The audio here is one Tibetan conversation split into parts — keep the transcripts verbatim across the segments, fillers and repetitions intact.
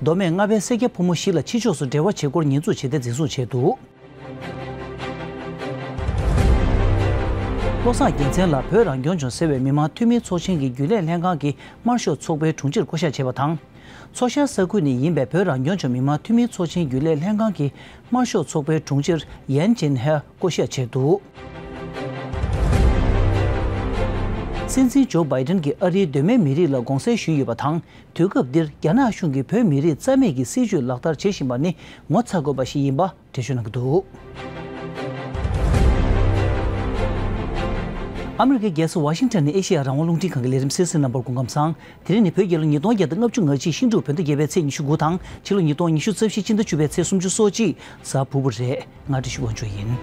མདོ་སྨད་རྔ་པའི་སེར་སྐྱ་ཕོ་མོ་བཞི་ལ་ཕྱི་ཕྱོགས་སུ་འབྲེལ་བ་བྱེད་སྐོར་ཉེས་འཛུགས་བྱས་ཏེ་འཛིན་བཟུང་བྱས་འདུག་བློ་བཟང་རྒྱལ་མཚན་ལ་བོད་རང་སྐྱོང་ལྗོངས་ཟེར་བའི་མི་མང་འཐུས་མིའི་ཚོགས་ཆེན་གྱི་རྒྱུན་ལས་ལྷན་ཁང་གི་དམར་ཤོག་ཚོགས་པའི་དྲུང་ཆེར་བསྐོ་གཞག་བྱས་པ་དང་། མཚོ་ཤར་ས་ཁུལ་ནས་ཡིན་པའི་བོད་རང་སྐྱོང་ལྗོངས་མི་མང་འཐུས་མིའི་ཚོགས་ཆེན་རྒྱུན་ལས་ལྷན་ཁང་གི་དམར་ཤོག་ཚོགས་པའི་དྲུང་ཆེར་ཡན་ཅིན་ཧེ་བསྐོ་གཞག་བྱས་འདུག་སྲིད་འཛིན་ཇོ་བྷའི་ཏན་གྱིས་ཨ་རིའི་གདོད་མའི་མི་རིགས་ལ་དགོངས་སེལ་ཞུས་ཡོད་པ་དང་། དུས་སྐབས་འདིར་རྒྱ་ནག་གཞུང་གིས་བོད་མི་རིགས་རྩ་མེད་ཀྱི་སྲིད་བྱུས་ལག་བསྟར་བྱེད་བཞིན་པ་ནི་ངོ་ཚ་དགོས་པ་ཞིག་ཡིན་པ། འགྲེལ་བརྗོད་གནང་གི་འདུག་ཨ་མི་རི་ཀའི་རྒྱལ་ས་ཝ་ཤིང་ཊོན་ནས་ཨེ་ཤེ་ཡ་རང་དབང་རླུང་འཕྲིན་ཁང་གི་ལས་རིམ་གསན་གཟིགས་གནང་བར་སྐུ་ཁམས་བཟང་། དེ་རིང་ནི་བོད་རྒྱལ་ལོ་ཉིས་སྟོང་བརྒྱ་དང་ལྔ་བཅུ་ང་གཅིག་ཤིང་འབྲུག་བོད་ཟླ་བརྒྱད་པའི་ཚེས་ཉི་ཤུ་དགུ་དང་ཕྱི་ལོ་ཉིས་སྟོང་ཉི་ཤུ་རྩ་བཞི་སྤྱི་ཟླ་བཅུ་པའི་ཚེས་སུམ་ཅུ་སོ་གཅིག་གཟའ་ཕུར་བུ་རེད། ང་བཀྲ་ཤིས་དབང་ཕྱུག་ཡིན།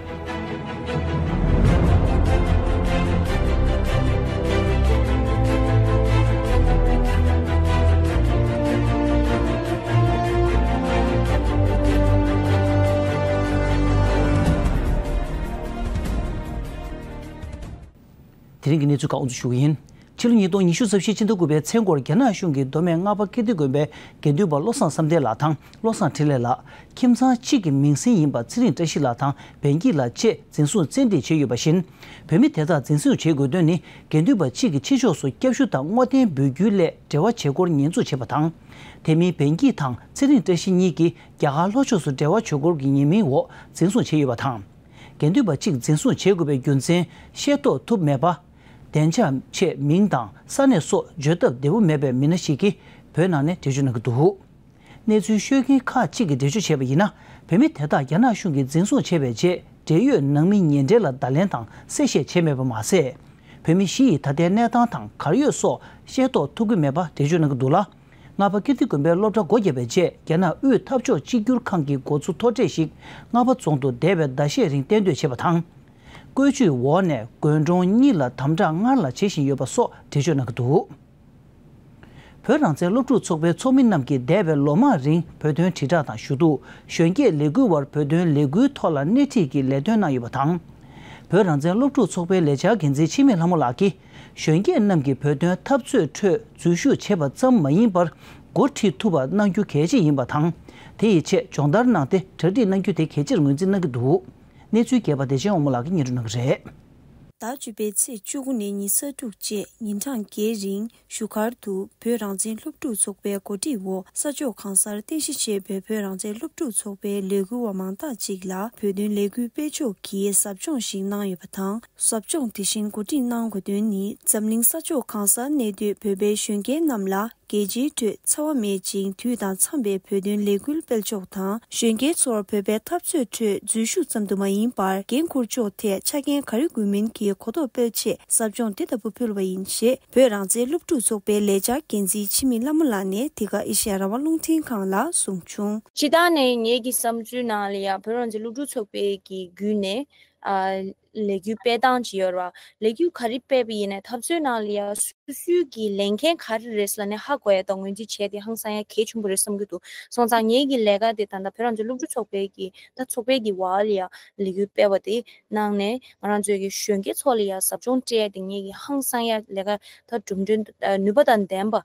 དེ་རིང་གི་གནས་ཚུལ་ཁག་དབུ་འཛུགས་ཞུ་གི་ཡིན། ཕྱི་ལོ་ཉིས་སྟོང་ཉི་ཤུ་རྩ་བཞི་ཕྱི་ཟླ་དགུ་པའི་མཚན་འགོར་རྒྱ་ནག་གཞུང་གིས་མདོ་སྨད་རྔ་པ་ཀིརྟི་དགོན་པའི་དགེ་འདུན་པ་བློ་བཟང་བསམ་གཏན་ལགས་དང་བློ་བཟང་འཕྲིན་ལས་ལགས། ཁྱིམ་ཚང་གཅིག་གི་མིང་སྲིང་ཡིན་པ་ཚེ་རིང་བཀྲ་ཤིས་ལགས་དང་བན་སྐྱིད་ལགས་བཅས་འཛིན་བཟུང་བཙན་ཁྲིད་བྱས་ཡོད་པ་བཞིན། བོད་མི་དེ་དག་འཛིན་བཟུང་བྱེད་དགོས་དོན་ནི་དགེ་འདུན་པ་གཅིག་གིས་ཕྱི་ཕྱོགས་སུ་སྐྱབས་ཞུ་དང་བསྔོ་རྟེན་འབུལ་རྒྱུའི་སླད་འབྲེལ་བ་བྱེད་སྐོར་ཉེས་འཛུགས་བྱས་པ་དང་། དེ་མིན་བན་སྐྱིད་དང་ཚེ་རིང་བཀྲ་ཤིས་གཉིས་ཀྱིས་རྒྱ་གར་ལྷོ་ཕྱོགས་སུ་འབྲེལ་བ་བྱེད་སྐོར་གྱི་ཉེས་མིང་འོག་འཛིན་བཟུང་བྱས་ཡོད་པ་དང་། དགེ་འདུན་པ་གཅིག་འཛིན་བཟུང་བྱེད་དགོས་པའི་རྒྱུ་མཚན་ཤེས་རྟོགས་ཐུབ་མེད་པ། བདེ་འཇགས་ཆེད་མིང་དང་ས་གནས་སོགས་བརྗོད་སྟབས་བདེ་པོ་མེད་པའི་མི་སྣ་ཞིག་གིས་བོད་ནང་ནས་འགྲེལ་བརྗོད་གནང་གི་འདུག་གནས་ཚུལ་ཤོད་མཁན་ཁག་ཅིག་གིས་འགྲེལ་བརྗོད་བྱས་པ་ཡིན་ན། བོད་མི་དེ་དག་རྒྱ་ནག་གཞུང་གིས་འཛིན་བཟུང་བྱས་པའི་རྗེས་འབྲེལ་ཡོད་ནང་མི་ཉེ་འབྲེལ་ལ་བརྡ་ལན་དང་གསལ་བཤད་བྱས་མེད་པ་མ་ཟད། བོད་མི་བཞི་ཡི་ད་ལྟའི་གནས་སྟངས་དང་གར་ཡོད་སོགས་ཤེས་རྟོགས་ཐུབ་ཀྱི་མེད་པ་འགྲེལ་བརྗོད་གནང་གི་འདུག་ལ། རྔ་པ་ཀིརྟི་དགོན་པའི་སློབ་གྲྭ་སྒོ་བརྒྱབ་པའི་རྗེས་རྒྱ་ནག་དབུས་འཐབ་ཕྱོགས་གཅིག་གྱུར་ཁང་གི་འགོ་ཚུགས་མཐོ་གྲས་ཤིག་རྔ་པ་རྫོང་དུ་འདས་པའི་ཟླ་ཤས་རིང་གཏན་སྡོད་བྱས་པ་དང་། བཀོད་ཇུས་འོག་ནས་དགོན་གྲོང་གཉིས་ལ་དམ་དྲག་སྔར་ལ་བྱེད་བཞིན་ཡོད་པ་སོགས་འགྲེལ་བརྗོད་གནང་གི་འདུག་བོད་རང་བཙན་སློབ་ཕྲུག་ཚོགས་པའི་ཚོགས་མི་རྣམས་ཀྱིས་འདས་པའི་ལོ་མང་རིང་བོད་དོན་དྲིལ་བསྒྲགས་དང་ཞུ་གཏུག་གཞོན་སྐྱེས་ལས་འགུལ་བར་བོད་དོན་ལས་འགུལ་ཐོག་ལ་སྣེ་ཁྲིད་ཀྱི་ལས་དོན་གནང་ཡོད་པ་དང་། བོད་རང་བཙན་སློབ་ཕྲུག་ཚོགས་པའི་ལས་འཆར་འགན་འཛིན་འཆི་མེད་ལྷ་མོ་ལགས་ཀྱིས། གཞོན་སྐྱེས་རྣམས་ཀྱིས་བོད་དོན་འཐབ་རྩོད་ཁྲོད་འཛུལ་ཞུགས་བྱེད་པ་ཙམ་མ་ཡིན་པར། འགོ་ཁྲིད་ཐུབ་པ་གནང་རྒྱུ་གལ་ཆེ་ཡིན་པ་དང་། དེ་ཡི་ཆེད་སྦྱོང་བརྡར་གནང་སྟེ་གྲ་སྒྲིག་གནང་རྒྱུ་དེ་གལ་ཆེར་ངོས་འཛིན་གནང་གི་འདུག་གནས་ཚུལ་རྒྱས་པ་བདེ་ཆེན་དབང་མོ་ལགས་ཀྱིས་སྙན་སྒྲོན་གནང་གི་རེད། ཟླ་བཅུ་པའི་ཚེས་བཅུ་དགུ་ནས་ཉི་ཤུ་རྩ་དྲུག་བཅས་ཉིན་གྲངས་བརྒྱད་རིང་བཞུགས་སྒར་དུ་བོད་རང་བཙན་སློབ་ཕྲུག་ཚོགས་པའི་གོ་སྒྲིག་འོག་ས་ཕྱོགས་གང་སར་རྟེན་གཞི་བྱས་པའི་བོད་རང་བཙན་སློབ་ཕྲུག་ཚོགས་པའི་ལས་འགུལ་བ་མང་དག་ཅིག་ལ་བོད་དོན་ལས་འགུལ་སྤེལ་ཕྱོགས་ཀྱི་ཟབ་སྦྱོང་ཞིག་གནང་ཡོད་པ་དང་། ཟབ་སྦྱོང་དེ་བཞིན་གོ་སྒྲིག་གནང་དགོས་དོན་ནི་འཛམ་གླིང་ས་ཕྱོགས་གང་སར་གནས་སྡོད་བོད་པའི་གཞོན་སྐྱེས་རྣམས་ལ། རྒྱལ་སྤྱིའི་ཁྲོད་འཚེ་བ་མེད་ཅིང་དུས་དང་འཚམས་པའི་བོད་དོན་ལས་འགུལ་སྤེལ་ཕྱོགས་དང་། གཞོན་སྐྱེས་ཚོར་བོད་པའི་འཐབ་རྩོད་ཁྲོད་འཛུལ་ཞུགས་ཙམ་དུ་མ་ཡིན་པར་འགན་འཁུར་ཕྱོགས་ཐད་ཆ་རྐྱེན་ག་རེ་དགོས་མིན་གྱི་གོ་རྟོགས་སྤེལ་ཆེད་ཟབ་སྦྱོང་འདི་ལྟ་བུ་ཕུལ་བ་ཡིན་ཞེས་བོད་རང་བཙན་སློབ་ཕྲུག་ཚོགས་པའི་ལས་འཆར་འགན་འཛིན་འཆི་མེད་ལྷ་མོ་ལགས་ནས་འདི་ག་ཨེ་ཤེ་ཡ་རང་དབང་རླུང་འཕྲིན་ཁང་ལ་གསུངས་བྱུང་། སྤྱིར་བཏང་ནས་ངེད་ཀྱི་བསམ་ཚུལ་ནང་ལ་ཡང་བོད་རང་བཙན་སློབ་ཕྲུག་ཚོགས་པའི་གི་བརྒྱུད་ནས། ཨ། ལས་འགུལ་སྤེལ་སྟངས་ཅིག་ཡོད་རེད་བ། ལས་འགུལ་ག་རེ་སྤེལ་བ་ཡིན་ནའི་འཐབ་རྩོད་ནང་ལ་ཡ་སོ་སོའི་གི་ལས་འགན་ག་རེ་རེད་ཟེར་ལབ་ནས་ཧ་གོ་ཡ་དང་ངོས་འཛིན་བྱས་ཏེ་ཧང་སང་ཡ་གལ་ཆེན་པོ་རེད་བསམ་གྱི་འདུག་སོང་ཙང་ངེད་ཀྱི་ལས་ཀ་དེ་ད་ལྟ་བོད་རང་བཙན་སློབ་ཕྲུག་ཚོགས་པའི་གི་ད་ཚོགས་པའི་གི་འོག་ལ་ཡ་ལས་འགུལ་སྤེལ་བ་དེ་ནང་ནས་ང་རང་ཚོའི་གི་གཞོན་སྐྱེས་ཚོ་ལ་ཡ་ཟབ་སྦྱོང་སྤྲད་ཡ་དེ་ངེད་ཀྱི་ཧང་སང་ཡ་ལས་ཀ་ད་གྲུབ་འབྲས་ནུས་པ་དང་ལྡན་པ་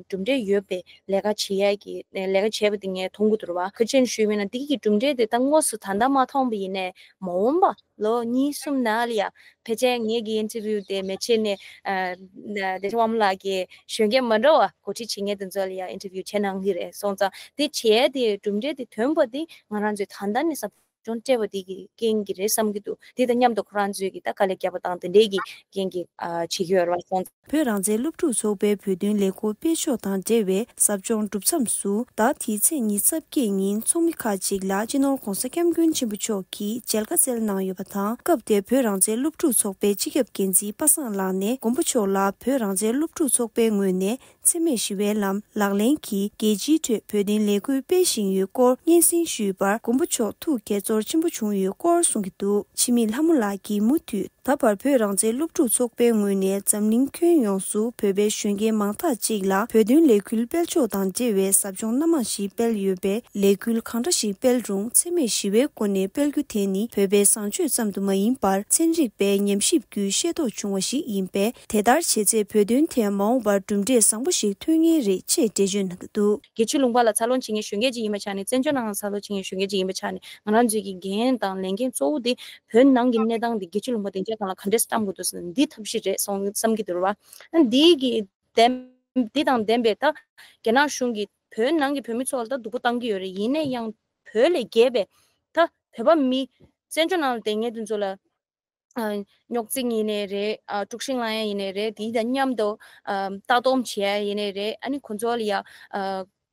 གྲུབ་འབྲས་ཡོད་པའི་ལས་ཀ་བྱེད་ཡ་གི་ལས་ཀ་བྱས་པ་དེ་ངས་མཐོང་གི་འདུག་རེད་བ། ག་རེ་བྱས་ནས་ཞུས་པ་ཡིན་ན་དེ་གི་གྲུབ་འབྲས་དེ་ད་དངོས་སུ་ད་ལྟ་མ་མཐོང་བ་ཡིན་ནའི་མ་འོངས་པ། ལོ་གཉིས་གསུམ་ནང་ལ་ཡ་ཕལ་ཆེར་ངེད་ཀྱི་ཨིན་ཊར་བིའུ་དེ་མི་ཆེ་ནས་ཨ་བདེ་ཆེན་དབང་མོ་ལགས་ཀྱི་གཞོན་སྐྱེས་མ་འདྲ་བ་འགོ་ཁྲིད་བྱེད་མཁན་དེ་ཚོ་ལ་ཡ་ཨིན་ཊར་བིའུ་བྱེད་གནང་གི་རེད། སོང་ཙང་དེ་བྱས་དེ་གྲུབ་འབྲས་དེ་ཐོན་པ་དེ་ང་རང་ཚོས་ད་ལྟ་ནས་ཟབ་སྦྱོང་སྤྲད་པ་དེ་གི་རྐྱེན་གྱིས་རེད་བསམ་གྱི་འདུག་དེ་དང་མཉམ་དུ་ཁོ་རང་ཚོས་ཀྱི་ད་དཀའ་ལས་བརྒྱབ་པ་དང་དེ་འདྲས་ཀྱི་རྐྱེན་གྱིས་ཨ་བྱེད་ཀྱི་ཡོད་རེད་བ། སོང་ཙང་། བོད་རང་བཙན་སློབ་ཕྲུག་ཚོགས་པའི་བོད་དོན་ལས་འགུལ་སྤེལ་ཕྱོགས་དང་འབྲེལ་བའི་ཟབ་སྦྱོང་གྲུབ་མཚམས་སུ་ཟླ་འདིའི་ཚེས་ཉི་ཤུ་རྩ་བརྒྱད་ཉིན་ཚོགས་མི་ཁག་ཅིག་ལ་སྤྱི་ནོར་༧གོང་ས་༧སྐྱབས་མགོན་ཆེན་པོ་མཆོག་གིས་མཇལ་ཁ་བསྩལ་གནང་ཡོད་པ་དང་། སྐབས་དེར་བོད་རང་བཙན་སློབ་ཕྲུག་ཚོགས་པའི་སྤྱི་ཁྱབ་འགན་འཛིན་པ་སངས་ལགས་ནས་མགོན་པོ་མཆོག་ལ་བོད་རང་བཙན་སློབ་ཕྲུག་ཚོགས་པའི་ངོས་ནས་འཚེ་མེད་ཞི་བའི་ལམ་ལག་ལེན་གྱིས་རྒྱལ་སྤྱིའི་ཁྲོད་བོད་དོན་ལས་འགུལ་སྤེལ་བཞིན་ཡོད་སྐོར་སྙན་སེང་ཞུས་པར་མགོན་པོ་མཆོག་ཐུགས་དགྱེས་ཚོར་ཆེན་པོ་བྱུང་ཡོད་སྐོར་གསུངས་ཀྱི་འདུག་འཆི་མེད་ལྷ་མོ་ལགས་ཀྱིས་མུ་མཐུད། ད་བར་བོད་རང་བཙན་སློབ་ཕྲུག་ཚོགས་པའི་ངོས་ནས་འཛམ་གླིང་ཁྱོན་ཡོངས་སུ་བོད་པའི་གཞོན་སྐྱེས་མང་དག་ཅིག་ལ་བོད་དོན་ལས་འགུལ་སྤེལ་ཕྱོགས་དང་འབྲེལ་བའི་ཟབ་སྦྱོང་སྣ་མང་ཞིག་སྤེལ་ཡོད་པས། ལས་འགུལ་གང་འདྲ་ཞིག་སྤེལ་རུང་འཚེ་མེད་ཞི་བའི་སྒོ་ནས་སྤེལ་རྒྱུ་དེ་ནི་བོད་པའི་བཟང་སྤྱོད་ཙམ་དུ་མ་ཡིན་པར་ཚན་རིག་པའི་ཉམས་ཞིབ་བརྒྱུད་ཤེས་རྟོགས་བྱུང་བ་ཞིག་ཡིན་པས། དེ་ལྟར་བྱས་ཚེ་བོད་དོན་ཐད་མ་འོངས་པར་གྲུབ་འབྲས་བཟང་པོ་ཞིག་ཐོན་ངེས་རེད་ཅེས་འགྲེལ་བརྗོད་གནང་གི་འདུག། རྒྱལ་སྤྱིའི་ལུང་པ་ལ་འཚར་ལོངས་བྱེད་མཁན་གཞོན་སྐྱེས་ཅིག་ཡིན་པའི་ཆ་ནས། བཙན་བྱོལ་ནང་ལ་འཚར་ལོངས་བྱེད་མཁན་གཞོན་སྐྱེས་ཅིག་ཡིན་པའི་ཆ་ནས། ང་རང་ཚོའི་གི་འགན་དང་ལས་འགན་གཙོ་བོ་དེ་བོད་ནང་གི་གནས་སྟངས་དེ་རྒྱལ་སྤྱིའི་ལུང་པ་བདེ་འཇགས་སྒང་ལ་ག་འདྲས་བཏང་དགོས་འདུག་ཟེར་ན། འདི་ཐབས་ཤེས་རེད་སོང་བསམ་གྱི་འདུག་ར་བ། འདི་གི་དེ་དང་ལྡན་པའི་ད་རྒྱ་ནག་གཞུང་གིས་བོད་ནང་གི་བོད་མི་ཚོ་ལ་ད་སྡུག་པོ་བཏང་གི་ཡོད་རེད། ཡིན་ན་ཡང་བོད་ལས་བརྒལ་བའི་ད་བོད་པ་མི་བཙན་བྱོལ་ནང་ལ་བསྡད་མཁན་དེ་ཚོ་ལ་ཨ་རྙོག་འཛིང་ཡིན་ནའི་རེད། ཨ་དཀྲུག་ཤིང་བསླང་ཡ་ཡིན་ནའི་རེད། དེ་དང་མཉམ་དུ་ཨ་ལྟ་སྡོམ་བྱེད་ཡ་ཡིན་ནའི་རེད། ཨ་ནི་ཁོང་ཚོ་ལ་ཡ་ཨ་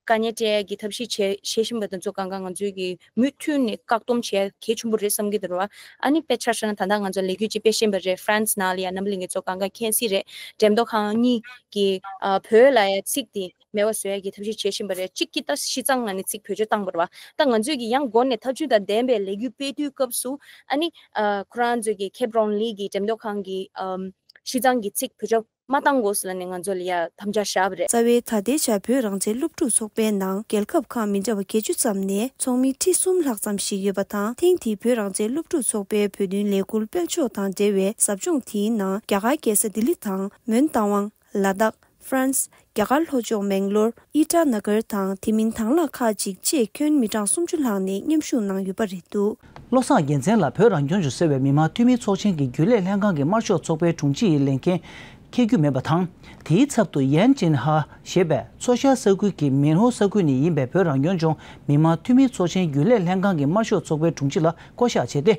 དཀའ་ངལ་སྤྲད་ཡ་གི་ཐབས་ཤེས་བྱེད་བྱེད་བཞིན་པ་དེ་ཚོ་གང་ག་ང་ཚོའི་གི་མུ་མཐུད་ནས་བཀག་སྡོམ་བྱེད་ཡ་གལ་ཆེན་པོ་རེད་བསམ་གྱི་འདུག་ར་བ། ཨ་ནི་དཔེ་ཆ་བཞག་ན་ད་ལྟ་ང་ཚོ་ལས་འགུལ་ཅིག་སྤེལ་བཞིན་པ་རེད། ཧྥ་རན་སི་ནང་ལ་ཡ་རྣམ་པ་ལྷན་རྒྱས་ཚོ་གང་ག་མཁྱེན་གསལ་རེད། འགྲེམས་སྟོན་ཁང་གཉིས་ཀྱི་ཨ་བོད་ལ་ཡ་ཚིག་དེ་མེད་པ་བཟོ་ཡ་གི་ཐབས་ཤེས་བྱེད་བཞིན་པ་རེད། གཅིག་གིས་ད་སྤྱིར་བཏང་ངོས་ནས་ཚིག་བེད་སྤྱོད་བཏང་པ་རེད་བ། ད་ང་ཚོས་ཀྱི་ཡང་འགོ་ནས་ཐབས་ཇུས་དང་ལྡན་པའི་ལས་འགུལ་སྤེལ་དུས་སྐབས་སུ། ཨ་ནི་ཨ་ཁོ་རང་ཚོས་ཀྱི་ཁེབ་རོན་ལི་གི་འགྲེམས་སྟོན་ཁང་གི་ཨམ་སྤྱིར་བཏང་གི་ཚིག་བེད་སྤྱོད་མ་བཏང་དགོས་ཟེར་ལབ་ནས་ང་ཚོ་ལ་ཡ་དམ་བཅའ་བཞག་པ་རེད། རྩ་བའི་ད་ལྟའི་ཆར་བོད་རང་བཙན་སློབ་ཕྲུག་ཚོགས་པའི་ནང་རྒྱལ་ཁབ་ཁག་མི་འདྲ་བ་བརྒྱད་ཅུ་ཙམ་ནས་ཚོགས་མི་ཁྲི་གསུམ་ལྷག་ཙམ་ཞིག་ཡོད་པ་དང་། ཐེངས་འདིའི་བོད་རང་བཙན་སློབ་ཕྲུག་ཚོགས་པའི་བོད་དོན་ལས་འགུལ་སྤེལ་ཕྱོགས་དང་འབྲེལ་བའི་ཟབ་སྦྱོང་དེའི་ནང་རྒྱ་གར་རྒྱལ་ས་ལྡི་ལི་དང་། མོན་རྟ་དབང་། ལ་དྭགས། ཧྥ་རན་སི། རྒྱ་གར་ལྷོ་ཕྱོགས་མེང་ལོར། ཨི་ཊ་ན་གར་དང་དེ་མིན་དང་བླངས་ཁག་ཅིག་བཅས་ཁྱོན་མི་གྲངས་སུམ་ཅུ་ལྷག་ནས་མཉམ་ཞུགས་གནང་ཡོད་པ་རེད་འདུག། བློ་བཟང་རྒྱལ་མཚན་ལགས་བོད་རང་སྐྱོང་ལྗོངས་ཟེར་བའི་མི་དམངས་འཐུས་མི་ཚོགས་ཆེན་གྱི་རྒྱུན་ལས་ལྷན་ཁང་གི་དམར་ཤོག་ཚོགས་པའི་དྲུང་ཆེ་ཡི་ལས་འགན་འཁྱེར་རྒྱུ་མེད་པ་དང་། དེའི་ཚབ་ཏུ་ཡན་ཅིན་ཧྭ་ཞེས་པའི་མཚོ་ཤར་ས་ཁུལ་གྱི་མིན་ཧོ་ས་ཁུལ་ནས་ཡིན་པའི་བོད་རང་སྐྱོང་ལྗོངས་མི་དམངས་འཐུས་མི་ཚོགས་ཆེན་རྒྱུན་ལས་ལྷན་ཁང་གི་དམར་ཤོག་ཚོགས་པའི་དྲུང་ཆེ་ལ་བསྐོ་གཞག་བྱས་ཏེ།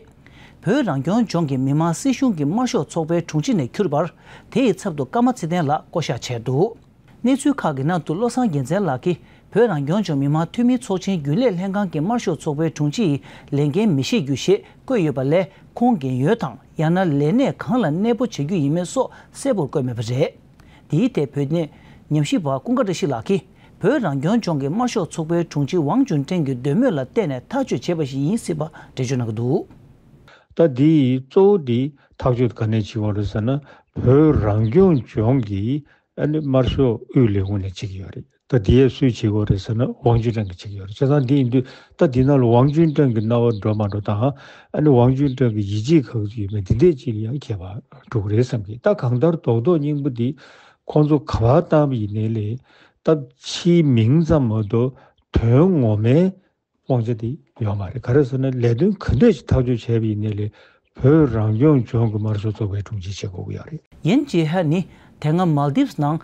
བོད་རང་སྐྱོང་ལྗོངས་ཀྱི་མི་དམངས་སྲིད་གཞུང་གི་དམར་ཤོག་ཚོགས་པའི་དྲུང་ཆེ་ནས་གྱུར་པར། དེ་ཡི་ཚབ་ཏུ་ཀརྨ་ཚེ་བརྟན་ལགས་བསྐོ་གཞག་བྱས་འདུག། གནས་ཚུལ་ཁག་གི་ནང་དུ་བློ་བཟང་རྒྱལ་མཚན་ལགས་ཀྱིས་བོད་རང་སྐྱོང་ལྗོངས་མི་དམངས་འཐུས་མི་ཚོགས་ཆེན་རྒྱུན་ལས་ལྷན་ཁང་གི་དམར་ཤོག་ཚོགས་པའི་དྲུང་ཆེ་ཡི་ལས་འགན་མི་བཞེས་རྒྱུ་ཞེས་བཀོད་ཡོད་པ་ལས། ཁོང་རྒན་ཡོལ་དང་ཡང་ན་ལས་གནས་གང་ལ་གནས་སྤོ་བྱ་རྒྱུ་ཡིན་མིན་སོགས་གསལ་པོར་བཀོད་མེད་པ་རེད། དེའི་ཐད་བོད་གནས་ཉམས་ཞིབ་པ་ཀུན་དགའ་བཀྲ་ཤིས་ལགས་ཀྱིས་བོད་རང་སྐྱོང་ལྗོངས་ཀྱི་དམར་ཤོག་ཚོགས་པའི་དྲུང་ཆེ་ཝང་ཅུན་ཀྲེང་གི་འདོད་མོས་ལ་བརྟེན་ནས་ཐག་གཅོད་བྱས་པ་ཞིག་ཡིན་སྲིད་པ་འགྲེལ་བརྗོད་གནང་གི་འདུག། ད་འདི་གཙོ་བོ་འདི་ཐག་གཅོད་ག་ནས་བྱེད་དགོས་རེད་ཟེར་ན། བོད་རང་སྐྱོང་ལྗོངས་ཀྱི་ཨ་ནི་དམར་ཤོག་དབུས་ལས་ཁུངས་ནས་བྱེད་ཀྱི་ཡོད་རེད། ད་འདི་ཡས་སུས་བྱེད་དགོས་རེད་ཟེར་ན་ཝང་ཅུན་ཀྲེང་གིས་བྱེད་ཀྱི་ཡོད་རེད། བྱས་ཙང་འདི་ཡིན་དུས་ད་འདི་ནང་ལ་ཝང་ཅུན་ཀྲེང་གི་རྣ་བ་འགྲོ་མ་འགྲོ་དང་། ཨ་ནི་ཝང་ཅུན་ཀྲེང་གི་ཡིད་ཆེས་ག་ཚོད་ཡོད་མེད་འདི་འདྲས་ཅིག་ལ་ཡང་ཁྱད་པར་འགྲོ་གི་རེད་བསམ་གི། ད་གང་ལྟར་རྡོག་རྡོག་སྙིང་པོ་འདི་ཁོང་ཚོ་ག་པར་བཏང་བ་ཡིན་ནའི་ལས། ད་ཕྱིའི་མིང་ཙམ་མ་གཏོགས་དོན་ངོ་མའི་དབང་ཆ་དེ་ཡོད་མ་རེད། ག་རེ་ཟེར་ན་ལས་དོན་ག་འདྲས་ཞིག་ཐག་གཅོད་བྱས་པ་ཡིན་ནའི་ལས་བོད་རང་སྐྱོང་ལྗོངས་ཀྱི་དམར་ཤོག་ཚོགས་པའི་དྲུང་ཆེ་བྱེད་དགོས་ཀྱི་ཡོད་རེད། ཡན་ཅི་ཧ་ནི་དེ་སྔ་མལ་དིབ་ནང་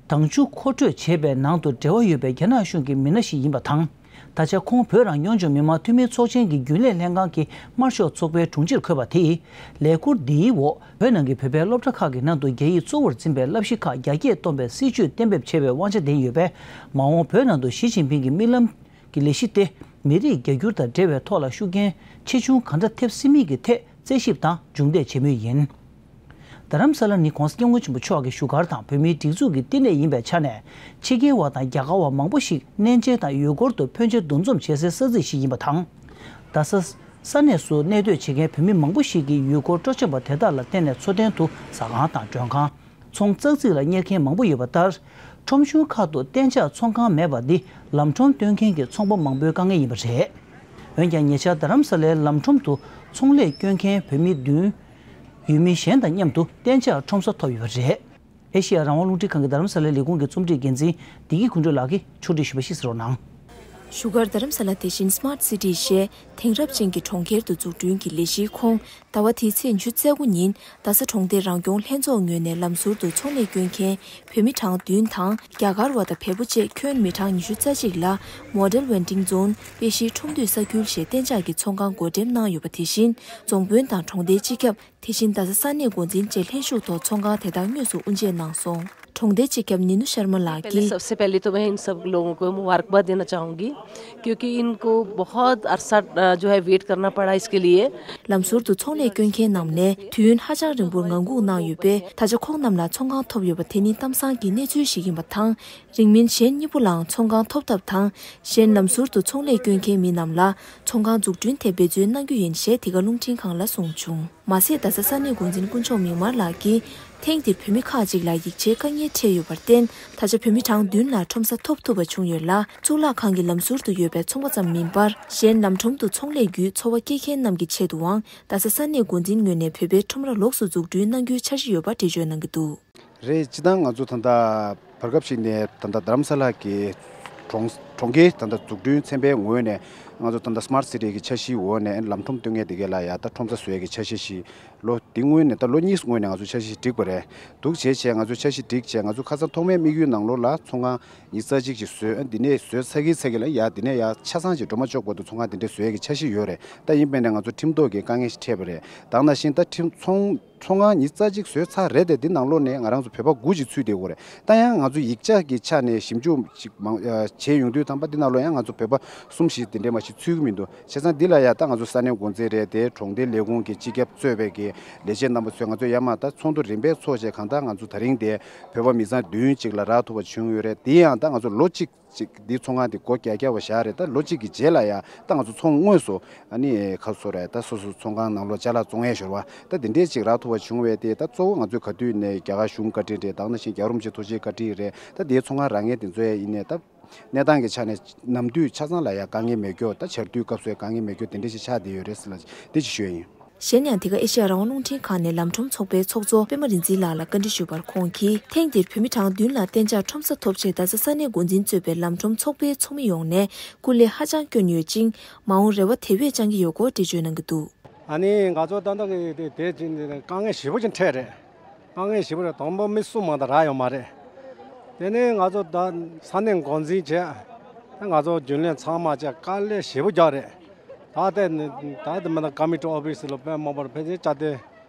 དང་ཆུ་མཁོ་སྤྲོད་བྱས་པའི་ནང་དུ་འབྲེལ་བ་ཡོད་པའི་རྒྱ་ནག་གཞུང་གི་མི་སྣ་ཞིག་ཡིན་པ་དང་། ད་ཆ་ཁོང་བོད་རང་སྐྱོང་ལྗོངས་མི་དམངས་འཐུས་མི་ཚོགས་ཆེན་གྱི་རྒྱུན་ལས་ལྷན་ཁང་གི་དམར་ཤོག་ཚོགས་པའི་དྲུང་ཆེར་འཁོད་པ་དེས། ལས་འཁུར་འདིའི་འོག་བོད་ནང་གི་བོད་པའི་སློབ་གྲྭ་ཁག་གི་ནང་དུ་རྒྱ་ཡིག་གཙོ་བོར་འཛིན་པའི་བསླབ་གཞི་ཁག་རྒྱ་སྐྱེད་གཏོང་པའི་སྲིད་ཇུས་གཏན་འབེབས་བྱས་པའི་དབང་ཆ་ལྡན་ཡོད་པས། མ་འོངས་བོད་ནང་དུ་ཞི་ཅིན་ཕིང་གི་རྨི་ལམ་གྱི་ལས་གཞི་སྟེ། མི་རིགས་རྒྱ་སྒྱུར་དང་འབྲེལ་བའི་ཐོག་ལ་ཤུགས་རྐྱེན་ཆེ་ཆུང་གང་འདྲ་ཐེབས་སྲིད་མིན་གྱི་ཐད་རྩད་ཞིབ་དང་མཇུག་འབྲས་བྱེད་མུས་ཡིན། རྡ་རམ་ས་ལ་ནི་༧གོང་ས་༧སྐྱབས་མགོན་ཆེན་པོ་མཆོག་གི་བཞུགས་སྒར་དང་བོད་མིའི་སྒྲིག་འཛུགས་ཀྱི་བསྟི་གནས་ཡིན་པའི་ཆ་ནས། ཕྱི་རྒྱལ་བ་དང་རྒྱ་གར་བ་མང་པོ་ཞིག་གནས་མཇལ་དང་ཡུལ་སྐོར་དུ་ཕོན་ཆེ་འདུ་འཛོམས་བྱེད་སའི་ས་ཚིགས་ཤིག་ཡིན་པ་དང་། རྡ་ས་ས་གནས་སུ་གནས་སྡོད་བྱེད་མཁན་བོད་མི་མང་པོ་ཞིག་གིས་ཡུལ་སྐོར་སྤྲོ་འཆམ་པ་དེ་དག་ལ་བརྟེན་ནས་འཚོ་རྟེན་དུ་ཟ་ཁང་དང་མགྲོན་ཁང་། ཚོང་ཙག་ཙིག་ལ་གཉེར་མཁན་མང་པོ་ཡོད་པ་ལྟར། ཁྲོམ་གཞུང་ཁག་ཏུ་གཏན་འཇགས་ཚོང་ཁང་མེད་པ་འདི་ལམ་ཁྲོམ་སྟོན་མཁན་གྱི་ཚོང་པ་མང་པོའི་དཀའ་ངལ་ཡིན་པ་རེད། འོན་ཀྱང་ཉེ་ཆར་རྡ་རམ་ས་ལའི་ལམ་ཁྲོམ་དུ་ཚོང་ལས་སྐྱོན་མཁན་བོད་མི་བདུན། ཡུལ་མི་གཞན་དང་མཉམ་དུ་གཏན་འཇགས་ཁྲོམ་ས་ཐོབ་ཡོད་པ་རེད། ཨེ་ཤེ་ཡ་རང་དབང་རླུང་འཕྲིན་ཁང་གི་རྡ་རམ་ས་ལའི་ལས་ཁུངས་ཀྱི་རྩོམ་སྒྲིག་འགན་འཛིན་བདེ་སྐྱིད་ཀུན་སྒྲོན་ལགས་ཀྱིས་ཕྱོགས་སྒྲིག་ཞུས་པ་ཞིག་གསན་རོགས་གནང་། བཞུགས་སྒར་རྡ་རམ་ས་ལ་དེ་བཞིན་Smart City ཞེས་དེང་རབས་ཅན་གྱི་གྲོང་ཁྱེར་དུ་འཛུགས་སྐྲུན་གྱི་ལས་གཞིའི་ཁོངས། ཟླ་བ་འདིའི་ཚེས་ཉི་ཤུ་རྩ་དགུ་ཉིན་རྡ་ས་གྲོང་སྡེ་རང་སྐྱོང་ལྷན་ཚོགས་ངོས་ནས་ལམ་ཟུར་དུ་ཚོང་ལས་སྐྱོན་མཁན་བོད་མི་གྲངས་བདུན་དང་རྒྱ་གར་བ་དང་བལ་པོ་བཅས་ཁྱོན་མི་གྲངས་ཉི་ཤུ་རྩ་གཅིག་ལ་Model Vending Zone དཔེ་གཞིའི་ཁྲོམ་སྡོད་ས་ཁུལ་ཞེས་གཏན་འཇགས་ཀྱི་ཚོང་ཁང་བགོ་འགྲེམས་གནང་ཡོད་པ། དེ་བཞིན་རྫོང་དཔོན་དང་གྲོང་སྡེའི་སྤྱི་ཁྱབ། དེ་བཞིན་རྡ་ས་ས་གནས་འགོ་འཛིན་བཅས་ལྷན་ཞུགས་ཐོག་ཚོང་ཁང་དེ་དག་དངོས་སུ་དབུ་འབྱེད་གནང་སོང་། གྲོང་སྡེའི་སྤྱི་ཁྱབ་ནི་ནུ་ཤར་མ་ལགས་ཀྱིས། सबसे पहले तो मैं इन सब लोगों को मुबारकबाद देना चाहूँगी, क्योंकि इनको बहुत अरसा, अ, जो है, वेट करना पड़ा इसके लिए। ལམ་ཟུར་དུ་ཚོང་ལས་སྐྱོན་མཁན་རྣམས་ནས་དུས་ཡུན་ཧ་ཅང་རིང་པོར་ངང་སྒུག་གནང་ཡོད་པས། ད་ཆ་ཁོང་རྣམས་ལ་ཚོང་ཁང་ཐོབ་ཡོད་པ་དེ་ནི་གཏམ་བཟང་གི་གནས་ཚུལ་ཞིག་ཡིན་པ་དང་། རིང་མིན་གཞན་གཉིས་པོ་ལའང་ཚོང་ཁང་ཐོབ་ཐབས་དང་། གཞན་ལམ་ཟུར་དུ་ཚོང་ལས་སྐྱོན་མཁན་མི་རྣམས་ལ་ཚོང་ཁང་འཛུགས་སྐྲུན་ཐད་འབད་བརྩོན་གནང་རྒྱུ་ཡིན་ཞེས་དེ་ག་རླུང་འཕྲིན་ཁང་ལ་གསུངས་བྱུང་། མ་ཟད། རྡ་ས་ས་གནས་འགོ་འཛིན་དཀོན་མཆོག་མིག་དམར་ལགས་ཀྱིས། ཐེངས་འདིར་བོད་མི་ཁག་ཅིག་ལ་ཡིག་ཆའི་དཀའ་ངལ་འཕྲད་ཡོད་པར་བརྟེན། ད་ཆ་བོད་མི་གྲངས་བདུན་ལ་ཁྲོམ་ས་ཐོབ་ཐུབ་པ་བྱུང་ཡོད་ལ། གཙུག་ལག་ཁང་གི་ལམ་ཟུར་དུ་ཡོད་པའི་ཚོང་པ་ཙམ་མིན་པར། གཞན་ལམ་ཁྲོམ་དུ་ཚོང་ལས་བརྒྱུད་འཚོ་བ་སྐྱེལ་མཁན་རྣམས་ཀྱི་ཆེད་དུའང་། རྡ་ས་ས་གནས་འགོ་འཛིན་ངོས་ནས་བོད་པའི་ཁྲོམ་ར་ལོགས་སུ་འཛུགས་སྐྲུན་གནང་རྒྱུའི་འཆར་གཞི་ཡོད་པ་འགྲེལ་བརྗོད་གནང་གི་འདུག། རེད། སྤྱིར་བཏང་ང་ཚོ་ད་ལྟ་བར་སྐབས་ཤིག་ནས་ད་ལྟ་རྡ་རམ་ས་ལ་གི་གྲོང་གྲོང་ཁྱེར་ད་ལྟ་འཛུགས་སྐྲུན་ཚན་པའི་ངོས་ནས་ང་ཚོ་ད་ལྟ་སི་མཱར་ཊི་སི་ཊི་གི་འཆར་གཞིའི་འོག་ནས་ལམ་ཁྲོམ་སྟོན་མཁན་དེ་གའི་ལ་ཡ་ད་ཁྲོམ་ས་བཟོ་ཡས་ཀྱི་འཆར་གཞི་ཞིག་ལོ་འདི་སྔོན་ནས་ད་ལོ་གཉིས་སྔོན་ནས་ང་ཚོ་འཆར་གཞི་སྒྲིག་པ་རེད་འདུག། བྱས་བྱས་ང་ཚོ་འཆར་གཞི་སྒྲིག་བྱས་ང་ཚོ་ཁ་སང་ཐོག་མའི་དམིགས་ཡུལ་ནང་ལོགས་ལ་ཚོང་ཁང་ཉི་ཤུ་རྩ་གཅིག་ཅིག་བཟོས། འདི་ནས་བཟོས་ཚར་གི་ཚར་གི་ལ་ཡ་འདི་ནས་ཡ་ཆ་ཚང་ཅིག་འགྲོ་མ་ཆོག་བར་དུ་ཚོང་ཁང་འདི་འདྲས་བཟོ་ཡས་ཀྱི་འཆར་གཞི་ཡོད་རེད། ད་ཡིན་པས་ན་ང་ཚོ་ཁྲིམས་ཐོག་གི་དཀའ་ངལ་ཞིག་འཕྲད་པ་རེད། ད་ནང་བཞིན་ད་ཁྲིམས་ཚོང་ཚོང་ཁང་ཉི་ཤུ་རྩ་གཅིག་བཟོས་ཚར་རེད་དེ། འདི་ནང་ལོགས་ནས་ང་རང་ཚོ་བོད་པ་དགུ་ཅིག་ཚུད་བསྡད་ཡོད་རེད། ད་ཡང་ང་ཚོ་ཡིག་ཆ་གི་ཆ་ནས་ཞིབ་འཇུག་ཅིག་མང་ཨ་བྱས་ཡོང་དུས་ཙམ་པ་འདི་ནང་ལོགས་ཡང་ང་ཚོ་བོད་པ་གསུམ་བཞི་དེ་འདྲས་མ་ཞིག་ཚུད་ཀྱི་མི་འདུག། བྱས་ཙང་འདི་ལ་ཡ་ད་ང་ཚོ་ས་གནས་འགོ་འཛིན་རེད་དེ། གྲོང་སྡེ་ལས་ཁུངས་ཀྱི་སྤྱི་ཁྱབ་གཙོས་པའི་གི་ལས་བྱེད་རྣམ་པ་ཚོས་ང་ཚོ་ཡར་མར་ད་ཚོགས་འདུ་རིམ་པས་ཚོགས་བྱས། གང་ལྟར་ང་ཚོ་ད་རིང་དེ་བོད་པ་མི་ཚང་བདུན་ཅིག་ལ་རག་ཐུབ་པ་བྱུང་ཡོད་རེད། དེ་ཡང་ད་ང་ཚོ་ལོ་གཅིག་ཅིག་འདི་ཚོང་ཁང་འདི་སྒོ་རྒྱག་རྒྱག་པ་བཞག་རེད། ད་ལོ་གཅིག་གི་རྗེས་ལ་ཡ་ད་ང་ཚོ་ཚོང་དངོས་སུ་ཨ་ནི་ཁ་སོ་རེད། ད་སོ་སོ་ཚོང་ཁང་ནང་ལོགས་ཅ་ལག་བཙོང་ཡས་ཞོར་བ་ད་དེ་འདྲས་ཅིག་རག་ཐུབ་པ་བྱུང་བས། དེ་ད་གཙོ་བོ་ང་ཚོས་ག་དུས་ནས་རྒྱ་གར་གཞུང་བཀའ་དྲིན་རེད། ད་ནང་བཞིན་རྒྱལ་བ་རིན་པོ་ཆེ་ཐུགས་རྗེ་བཀའ་དྲིན་རེད། ད་དེའི་ཚོང་ཁང་རག་མཁན་དེ་ཚོ་ཡ་ཡིན་ནས་ད་གནས་སྟངས་ཀྱི་ཆ་ནས་ནམ་དུས་ཆ་ཚང་ལ་ཡ་དཀའ་ངལ་མེད་རྒྱུ། ད་ཆར་དུས་སྐབས་སུ་ཡ་དཀའ་ངལ་མེད་རྒྱུ་དེ་འདྲས་ཞིག་ཆགས་བསྡད་ཡོད་རེད་ཟེར་ལ་དེ་ཅིག་ཞུ་ཡ་ཡིན། གཞན་ཡང་། དེ་ག་ཨེ་ཤ་ཡ་རང་དབང་རླུང་འཕྲིན་ཁང་ནས་ལམ་ཁྲོམ་ཚོགས་པའི་ཚོགས་གཙོ་པད་མ་རིག་འཛིན་ལགས་ལ་བཀའ་འདྲི་ཞུས་པར། ཁོང་གིས། ཐེངས་འདིར་བོད་མི་གྲངས་བདུན་ལ་གཏན་འཇགས་ཁྲོམ་ས་ཐོབ་ཆེད། རྡ་ས་ས་གནས་འགོ་འཛིན་གཙོས་པའི་ལམ་ཁྲོམ་ཚོགས་པའི་ཚོགས་མི་ཡོངས་ནས་སྐུ་ལས་ཧ་ཅང་བསྐྱོན་ཡོད་ཅིང་། མ་འོངས་རེ་བ་དེ་བས་བཅང་གི་ཡོད་སྐོར་འགྲེལ་བརྗོད་གནང་གི་འདུག། ཨ་ནི་ང་ཚོ་ད་ལྟ་གི་དེ་དེ་དཀའ་ངལ་ཞེ་པོ་ཅིག་འཕྲད་རེད། དཀའ་ངལ་ཞེ་པོ་རེད། དང་པོ་མི་གསུམ་མ་གཏོགས་རག་ཡོད་མ་རེད། དེ་ནས་ང་ཚོ་ད་ས་གནས་འགོ་འཛིན་བྱས། ད་ང་ཚོ་རྒྱུན་ལས་ཚང་མ་བྱས་དཀའ་ལས་ཞེ་པོ་རྒྱག་རེད། ད་ལྟ་ནི་ད་ལྟ་མི་ད་ཀ་མི་ཊི་ཨོ་ཕི་སི་ལ་དཔེ་མང་པོར་ཕལ་ཆེར་བཅའ་སྡོད་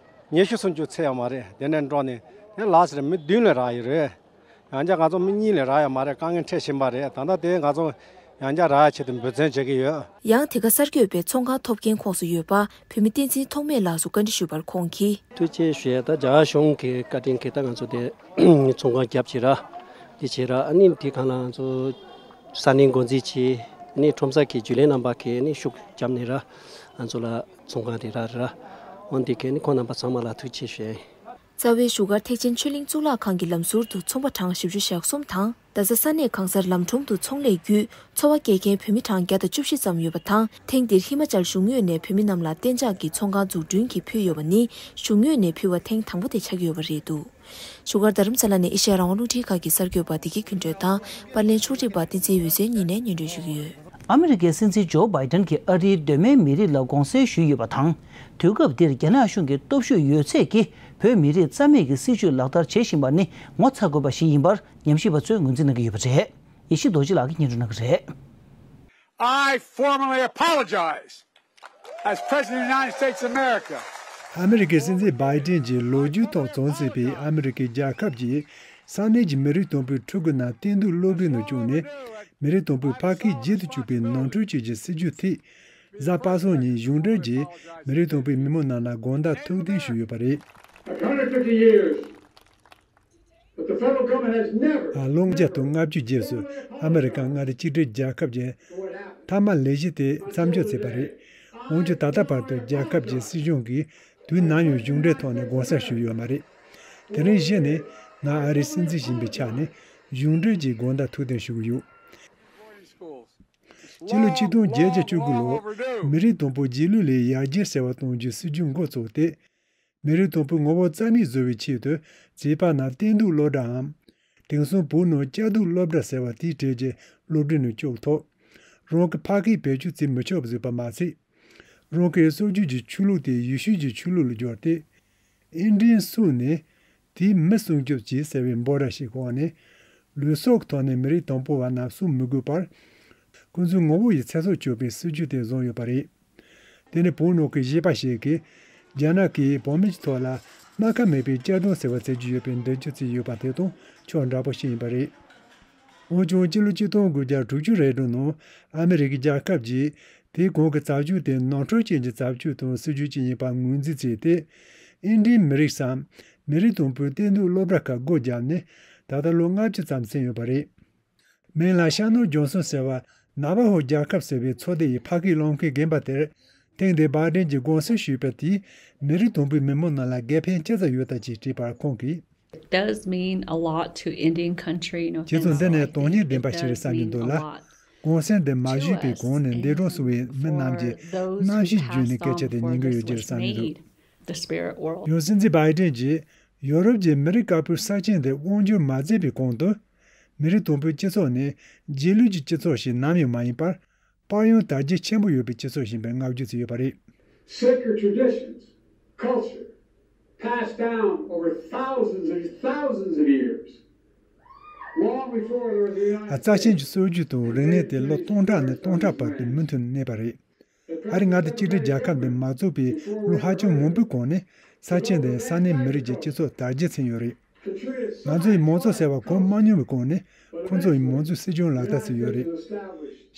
ཉི་ཤུ་སུམ་ཅུ་ཚད་ཡོད་མ་རེད། དེ་ནས་འགྲོ་ནས་དེ་ལ་ཟེར་མི་བདུན་ལས་རག་ཡོད་རེད། ཡང་བསྐྱར་ང་ཚོ་མི་གཉིས་ལས་རག་ཡོད་མ་རེད། དཀའ་ངལ་འཕྲད་བཞིན་པ་རེད། ད་ལྟ་དེ་ང་ཚོ་ཡང་བསྐྱར་རག་ཡ་ཆེད་དུ་འབད་བརྩོན་བྱེད་ཀྱི་ཡོད། ཡང་དེ་ག་གསར་འགོད་པས་ཚོང་ཁང་ཐོབ་མཁན་ཁོངས་སུ་ཡོད་པ་བོད་མི་བསྟན་འཛིན་ཐོགས་མེད་ལགས་སུ་བཀའ་འདྲི་ཞུས་པར། ཁོང་གིས། ཐུགས་རྗེ་ཆེ་ཞུ་ཡ། ད་རྒྱ་གར་གཞུང་གི་བཀའ་དྲིན་གྱིས་ད་ང་ཚོ་དེ་ཚོང་ཁང་བརྒྱབ་བྱས་ར། དེ་བྱས་ར། ཨ་ནི་དེ་གང་ལ་ང་ཚོ་ས་གནས་འགོ་འཛིན་བྱས། ཨ་ནི་ཁྲོམ་ས་གི་རྒྱུན་ལས་རྣམ་པ་གིས་ཨ་ནི་ཤུགས་བརྒྱབ་ནས་ར། ང་ཚོ་ལ་ཚོང་ཁང་དེ་རག་རེད་ར། འོན་ཏེ་གལ་ནི་ཁོང་རྣམ་པ་ཚང་མ་ལ་ཐུགས་རྗེ་ཆེ་ཞུ་ཡ་ཡིན། རྩ་བའི་བཞུགས་སྒར་ཐེག་ཆེན་ཆོས་གླིང་གཙུག་ལག་ཁང་གི་ལམ་ཟུར་དུ་ཚོང་པ་གྲངས་བཞི་བཅུ་ཞེ་གསུམ་དང་། རྡ་ས་ས་གནས་གང་སར་ལམ་ཁྲོམ་དུ་ཚོང་ལས་བརྒྱུད་འཚོ་བ་སྐྱེལ་མཁན་བོད་མི་གྲངས་བརྒྱ་དང་བཅུ་བཞི་ཙམ་ཡོད་པ་དང་། ཐེངས་འདིར་ཧི་མ་ཅལ་གཞུང་ངོས་ནས་བོད་མི་རྣམས་ལ་གཏན་འཇགས་ཀྱི་ཚོང་ཁང་འཛུགས་སྐྲུན་གྱིས་ཕུལ་ཡོད་པ་ནི་གཞུང་ངོས་ནས་ཕུལ་བ་ཐེངས་དང་པོ་དེ་ཆགས་ཀྱི་ཡོད་པ་རེད་འདུག། བཞུགས་སྒར་རྡ་རམ་ས་ལ་ནས་ཨེ་ཤ་ཡ་རང་དབང་རླུང་འཕྲིན་ཁང་གི་གསར་འགོད་པ་བདེ་སྐྱིད་ཀུན་གྲོལ་དང་། པར་ལེན་ཕྱོགས་སྒྲིག་པ་བསྟན་འཛིན་འོད་ཟེར་གཉིས་ནས་སྙན་སྒྲོན་ཞུ་གི་ཡོད། ཨ་མི་རི་ཀའི་སྲིད་འཛིན་ཇོ་བྷའི་ཏན་གྱིས་ཨ་རིའི་གདོད་མའི་མི་རིགས་ལ་དགོངས་སེལ་ཞུས་ཡོད་པ་དང་། དུས་སྐབས་འདིར་རྒྱ་ནག་གཞུང་གི་སྟོབས་ཤུགས་ཡོད་ཚད་ཀྱིས་བོད་མི་རིགས་རྩ་མེད་ཀྱི་སྲིད་བྱུས་ལག་བསྟར་བྱེད་བཞིན་པ་ནི་ངོ་ཚ་དགོས་པ་ཞིག་ཡིན་པར་ཉམས་ཞིབ་པ་ཚོས་ངོས་འཛིན་གནང་གི་ཡོད་པ་རེད། ཡེ་ཤེས་རྡོ་རྗེ་ལགས་ཀྱིས་སྙན་སྒྲོན་གནང་གི་རེད། I formally apologize as President of the United States of America. ཨ་མི་རི་ཀའི་སྲིད་འཛིན་བྷའི་ཏིན་གྱིས་ལོ་རྒྱུས་ཐོག་བཙོན་ཟིན་པའི་ཨ་མི་རི་ཀའི་རྒྱལ་ཁབ་ཀྱི་ས་གནས་ཀྱི་མི་རིགས་དང་པོའི་ཕྲུ་གུ་རྣམས་གཏན་སྡོད་སློབ་གྲྭའི་ནང་བཅུག་ནས། མི་རིགས་དང་པོའི་ཕ་སྐད་བརྗེད་དུ་བཅུག་པའི་ནོར་འཁྲུལ་བཅས་ཀྱི་སྲིད་བྱུས་ཐད། གཟའ་པ་སངས་ཉིན་གཞུང་འབྲེལ་གྱིས་མི་རིགས་དང་པོའི་མི་མང་རྣམས་ལ་དགོངས་དག་ཐུགས་བདེན་ཞུས་ཡོད་པ་རེད། But the federal government has never ལོ་བརྒྱ་དང་ལྔ་བཅུ་རྗེས་སུ་ཨ་མི་རི་ཀ་མངའ་སྡེ་གཅིག་སྒྲིལ་རྒྱལ་ཁབ་ཀྱི་མཐའ་མ་ལས་གཞི་དེ་མཚམས་འཇོག་བྱས་པ་རེད། འོན་ཀྱང་ད་ལྟ་བར་དུ་རྒྱལ་ཁབ་ཀྱི་སྲིད་གཞུང་གིས་དུས་ནམ་ཡང་གཞུང་འབྲེལ་ཐོག་ནས་དགོངས་སེལ་ཞུས་ཡོད་མ་རེད། དེ་རིང་གཞི་ནས་ང་ཨ་རིའི་སྲིད་འཛིན་ཡིན་པའི་ཆ་ནས་གཞུང་འབྲེལ་གྱིས་དགོངས་དག་ཐུགས་བདེན་ཞུ་གི་ཡོད། སྤྱི་ལོ་ཆིག་སྟོང་བརྒྱད་བརྒྱ་བཅུ་དགུ་ལོར་མི་རིགས་དང་པོ་རྗེས་ལུས་ལས་ཡར་རྒྱས་གསར་པ་གཏོང་རྒྱུའི་སྲིད་ཇུས་འགོ་བཙུགས་ཏེ། མི་རིགས་དང་པོའི་ངོ་བོ་རྩ་མེད་བཟོ་བའི་ཆེད་དུ་བྱིས་པ་རྣམས་གཏན་སྡོད་སློབ་གྲྭའམ། དེང་སང་བོད་ནང་བཅའ་སྡོད་སློབ་གྲྭ་ཟེར་བ་དེའི་གྲས་ཀྱི་སློབ་གྲྭའི་ནང་བཅུག་ཐོག་རང་གི་ཕ་སྐད་བེད་སྤྱོད་བྱེད་མི་ཆོག་པ་བཟོས་པ་མ་ཟད། རང་གི་སྲོལ་རྒྱུན་གྱི་ཆོས་ལུགས་དེ་ཡེ་ཤུའི་ཆོས་ལུགས་ལ་བསྒྱུར་ཏེ། ཨིན་ཌི་ཡན་སུ་ནས་དེའི་མི་སྲུང་སྐྱོབ་བྱེད་ཟེར་བའི་འབོད་སྒྲ་ཞིག་འོག་ནས། ལུས་སྲོག་གི་ཐོག་ནས་མི་རིགས་དང་པོ་བ་རྣམས་གསོ་མི་དགོས་པར། ཁོ་ཚོའི་ངོ་བོ་ཡི་ཚེ་སྲོག་གཅོད་པའི་སྲིད་ཇུས་དེ་བཟུང་ཡོད་པ་རེད། དེ་ནི་བོད་ནང་གི་གཞས་པ་ཞིག་གིས་རྒྱ་ནག་གིས་བོད་མི་ཚོའི་ཐོག་ལ་ སྨར་ཁམས་མེད་པའི་གཅར་རྡུང་ཟེར་བ་བྱེད་ཀྱི་ཡོད་པའི་འདོད་རྒྱུ་བྱས་ཡོད་པ་དེ་དང་ཕྱོགས་འདྲ་པོ་ཞིག་ཡིན་པ་རེད། འོན་ཀྱང་སྤྱི་ལོ་ཆིག་སྟོང་དགུ་བརྒྱ་དྲུག་ཅུ་རེ་དྲུག་ནང་ཨ་མི་རི་ཀའི་རྒྱལ་ཁབ་ཀྱིས་དེའི་གོང་གི་རྩ་ཆེན་དེ་ནོར་འཁྲུལ་ཅན་གྱི་རྩ་ཆེན་དང་སྲིད་ཇུས་ཅིག་ཡིན་པ་ངོས་འཛིན་བྱས་ཏེ། ཨིན་ཌིའི་མི་རིགས་སམ་མི་རིགས་དང་པོའི་བསྟན་འཛིན་སློབ་གྲྭ་ཁག་སྒོ་བརྒྱབ་ནས་ད་ལྟ་ལོ་ལྔ་བཅུ་ཙམ་ཟིན་ཡོད་པ་རེད། མིང་ལ་ཤར་ནུབ་ལྗོངས་གསུམ་ཟེར་བ་ནཱ་ཝ་ཧོ་རྒྱལ་ཁབ་ཟེར་བའི་ཚོ་སྡེ་ཡི་ཕ་སྐད་སློབ་མཁན་རྒན་པ་དེར་ཐེངས་འདིའི་བྷའི་ཌེན་གྱིས་དགོངས་སེལ་ཞུས་པ་དེས་མི་རིགས་དང་པོའི་མི་མང་རྣམས་ལ་དགེ་ཕན་ཅི་ཙམ་ཡོད་དམ་ཅེས་དྲིས་པར་ཁོང་གིས། It does mean a lot to Indian country, you know, ཁྱེད་ཚོ་འདི་ནས་དོན་སྙིང་ལྡན་པ་ཞིག་རེད་བསམ་གྱི་འདུག་ལ། གུང་སེང་འདི་མ་ཞུས་པའི་གོང་ནས་འདས་གྲོངས་སོང་བའི་མི་རྣམས་ཀྱི་རྣམ་ཤེས་བརྒྱུད་ནས་སྐད་ཆ་དེ་ཉན་གྱི་ཡོད་ཀྱི་རེད་བསམ་གྱི་འདུག། ཡང་སྲིད་འཛིན་བྷའི་ཌེན་གྱིས་ཡོ་རོབ་ཀྱི་མི་རིགས་དཀར་པོའི་ས་ཆེན་དེ་དབང་བསྒྱུར་མ་མཛད་པའི་གོང་དུ། མི་རིགས་དང་པོའི་སྤྱི་ཚོགས་ནི་རྗེས་ལུས་ཀྱི་སྤྱི་ཚོགས་ཤིག་ནམ་ཡང་མ་ཡིན་པར། དཔལ་ཡོན་དར་རྒྱས་ཆེན་པོ་ཡོད་པའི་སྤྱི་ཚོགས་ཡིན་པའི་བསྔགས་བརྗོད་བྱས་ཡོད་པ་རེད། Sacred traditions, culture, passed down over thousands and thousands of years. Long before there was a United རྩ་ཆེན་གྱི་སྲོལ་རྒྱུན་དང་རིག་གནས་དེ་ལོ་སྟོང་ཕྲག་ནས་སྟོང་ཕྲག་བར་དུ་མུ་མཐུད་གནས་པ་རེད། ཨ་རི་མངའ་སྡེ་གཅིག་སྒྲིལ་རྒྱལ་ཁབ་འདི་མ་བཙུགས་པའི་ལོ་ཧ་ཅང་མང་པོའི་གོང་ནས་ས་ཆེན་འདིའི་ས་གནས་མི་རིགས་ཀྱི་སྤྱི་ཚོགས་དར་རྒྱས་ཕྱིན་ཡོད་རེད། ང་ཚོ་ཡི་མང་གཙོ་ཟེར་བ་གོ་མ་མྱོང་བའི་གོང་ནས་ཁོ་ཚོ་ཡི་མང་གཙོའི་སྲིད་སྐྱོང་ལག་བསྟར་བྱས་ཡོད་རེད།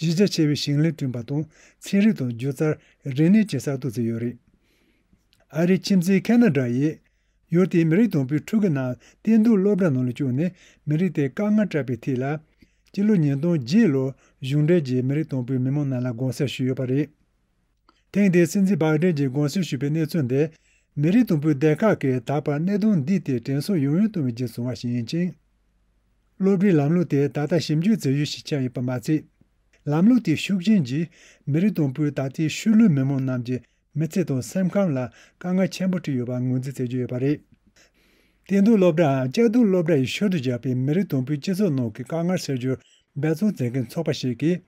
གཞི་རྒྱ་ཆེ་བའི་ཞིང་ལས་བསྐྲུན་པ་དང་ཚན་རིག་དང་སྒྱུ་རྩལ་རིག་གནས་བཅས་གསར་གཏོད་བྱས་ཡོད་རེད། ཨ་རིའི་ཁྱིམ་མཚེས་ཁེ་ན་ཌ་ཡིས་ཡུལ་དེའི་མི་རིགས་དང་པོའི་ཕྲུ་གུ་རྣམས་བསྟན་འཛིན་སློབ་གྲྭ་ནང་ལ་བཅུག་ནས་མི་རིགས་དེ་དཀའ་ངལ་སྤྲད་པའི་ཐད་ལ། སྤྱི་ལོ་ཉིས་སྟོང་བརྒྱད་ལོར་གཞུང་འབྲེལ་གྱིས་མི་རིགས་དང་པོའི་མི་མང་རྣམས་ལ་དགོངས་སེལ་ཞུས་ཡོད་པ་རེད། ཐེངས་འདིའི་སྲིད་འཛིན་བྷའི་ཌེན་གྱིས་དགོངས་སེལ་ཞུས་པའི་གནས་ཚུལ་འདི་མི་རིགས་དང་པོའི་སྡེ་ཁག་གིས་ད་བར་གནད་དོན་འདིའི་ཐད་དྲན་གསོ་ཡང་ཡང་གཏོང་བའི་རྗེས་སུ་བྱུང་བ་ཞིག་ཡིན་ཅིང་། སློབ་གྲྭའི་ལམ་ལུགས་དེ་ད་ལྟ་ཞིབ་འཇུག་བྱེད་ཡུལ་ཞིག་ཆགས་ཡོད་པ་མ་ཚད། ལམ་ལུགས་དེའི་ཤུགས་རྐྱེན་གྱིས་མི་རིགས་དང་པོའི་ད་ལྟའི་ཤུལ་ལུས་མི་མང་རྣམས་ཀྱི་མི་ཚེ་དང་སེམས་ཁམས་ལ་དཀའ་ངལ་ཆེན་པོ་འཕྲད་ཡོད་པ་ངོས་འཛིན་བྱེད་ཀྱི་ཡོད་པ་རེད། བསྟན་འཛིན་སློབ་གྲྭའམ་གཅར་རྡུང་སློབ་གྲྭ་ཡི་ཤུལ་དུ་བཞག་པའི་མི་རིགས་དང་པོའི་སྤྱི་ཚོགས་ནང་གི་དཀའ་ངལ་སེལ་རྒྱུར་འབད་བརྩོན་མཛད་མཁན་ཚོགས་པ་ཞིག་གིས།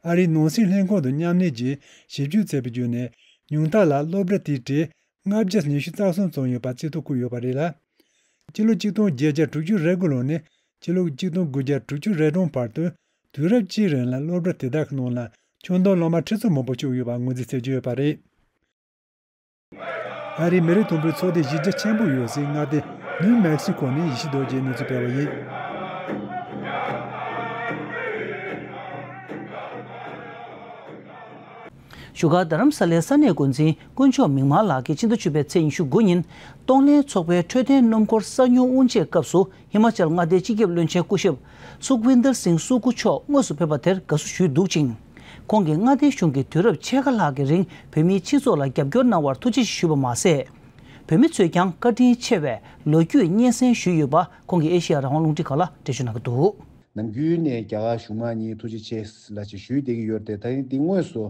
ཨ་རིའི་ནང་སྲིད་ལྷན་ཁང་དང་མཉམ་ལས་ཀྱིས་ཞིབ་འཇུག་བྱས་པའི་བརྒྱུད་ནས་ཉུང་མཐའ་ལ་སློབ་གྲྭ་དེའི་གྲས་ལྔ་བརྒྱ་ཉི་ཤུ་རྩ་གསུམ་ཙམ་ཡོད་པ་རྩིས་ཐོ་བཀོད་ཡོད་པ་རེད་ལ། སྤྱི་ལོ་ཆིག་སྟོང་བརྒྱད་བརྒྱ་དྲུག་ཅུ་རེ་དགུ་ལོ་ནས་སྤྱི་ལོ་ཆིག་སྟོང་དགུ་བརྒྱ་དྲུག་ཅུ་རེ་གྲངས་བར་དུ་དུས་རབས་གཅིག་རིང་ལ་སློབ་གྲྭ་དེ་དག་གི་ནང་ལ་ཆུང་མཐོ་སློབ་མ་ཁྲི་ཚོ་མང་པོ་བཅུག་ཡོད་པ་ངོས་འཛིན་བྱེད་ཀྱི་ཡོད་པ་རེད། ཨ་རིའི་མི་རིགས་དང་པོའི་ཚོགས་སྡེ་གཞི་རྒྱ་ཆེན་པོ་ཡོད་སའི་མངའ་སྡེ་ནིའུ་མེག་སི་ཁོ་ནས་ཡེ་ཤེས་རྡོ་རྗེས་གནས་ཚུལ་སྤེལ་བ་ཡིན། བཞུགས་སྒར་རྡ་རམ་ས་ལའི་ས་གནས་འགོ་འཛིན་དཀོན་མཆོག་མིག་དམར་ལགས་ཀྱིས་ཕྱི་ཟླ་བཅུ་པའི་ཚེས་ཉི་ཤུ་དགུ་ཉིན་གཏོང་ལེན་ཚོགས་པའི་འཕྲོད་བསྟེན་སྣུམ་འཁོར་གསར་ཉོ་དབུ་འབྱེད་སྐབས་སུ་ཧི་མ་ཅལ་མངའ་སྡེའི་སྤྱི་ཁྱབ་བློན་ཆེན་སྐུ་ཞབས་སུ་ཁུ་ཝིན་དར་སིང་སུ་ཁུ་མཆོག་དངོས་སུ་ཕེབས་པ་དེར་དགའ་བསུ་ཞུས་འདུག་ཅིང་། ཁོང་གིས་མངའ་སྡེའི་གཞུང་གིས་དུས་རབས་ཕྱེད་ཀ་ལྷག་གི་རིང་བོད་མིའི་སྤྱི་ཚོགས་ལ་རྒྱབ་སྐྱོར་གནང་བར་ཐུགས་རྗེ་ཆེ་ཞུས་པ་མ་ཟད། བོད་མི་ཚོས་ཀྱང་བཀའ་དྲིན་ཆེ་བའི་ལོ་རྒྱུས་སྙན་སེང་ཞུས་ཡོད་པ་ཁོང་གིས་ཨེ་ཤེ་ཡ་རང་དབང་རླུང་འཕྲིན་ཁང་ལ་འགྲེལ་བརྗོད་གནང་གི་འདུག། ནམ་རྒྱུན་ནས་རྒྱ་གར་གཞུང་མང་གཉིས་ཐུགས་རྗེ་ཆེ་ལ་ཅིག་ཞུས་བསྡད་ཀྱི་ཡོད་རེད་དེ། ད་རིང་འདི་དངོས་སུ་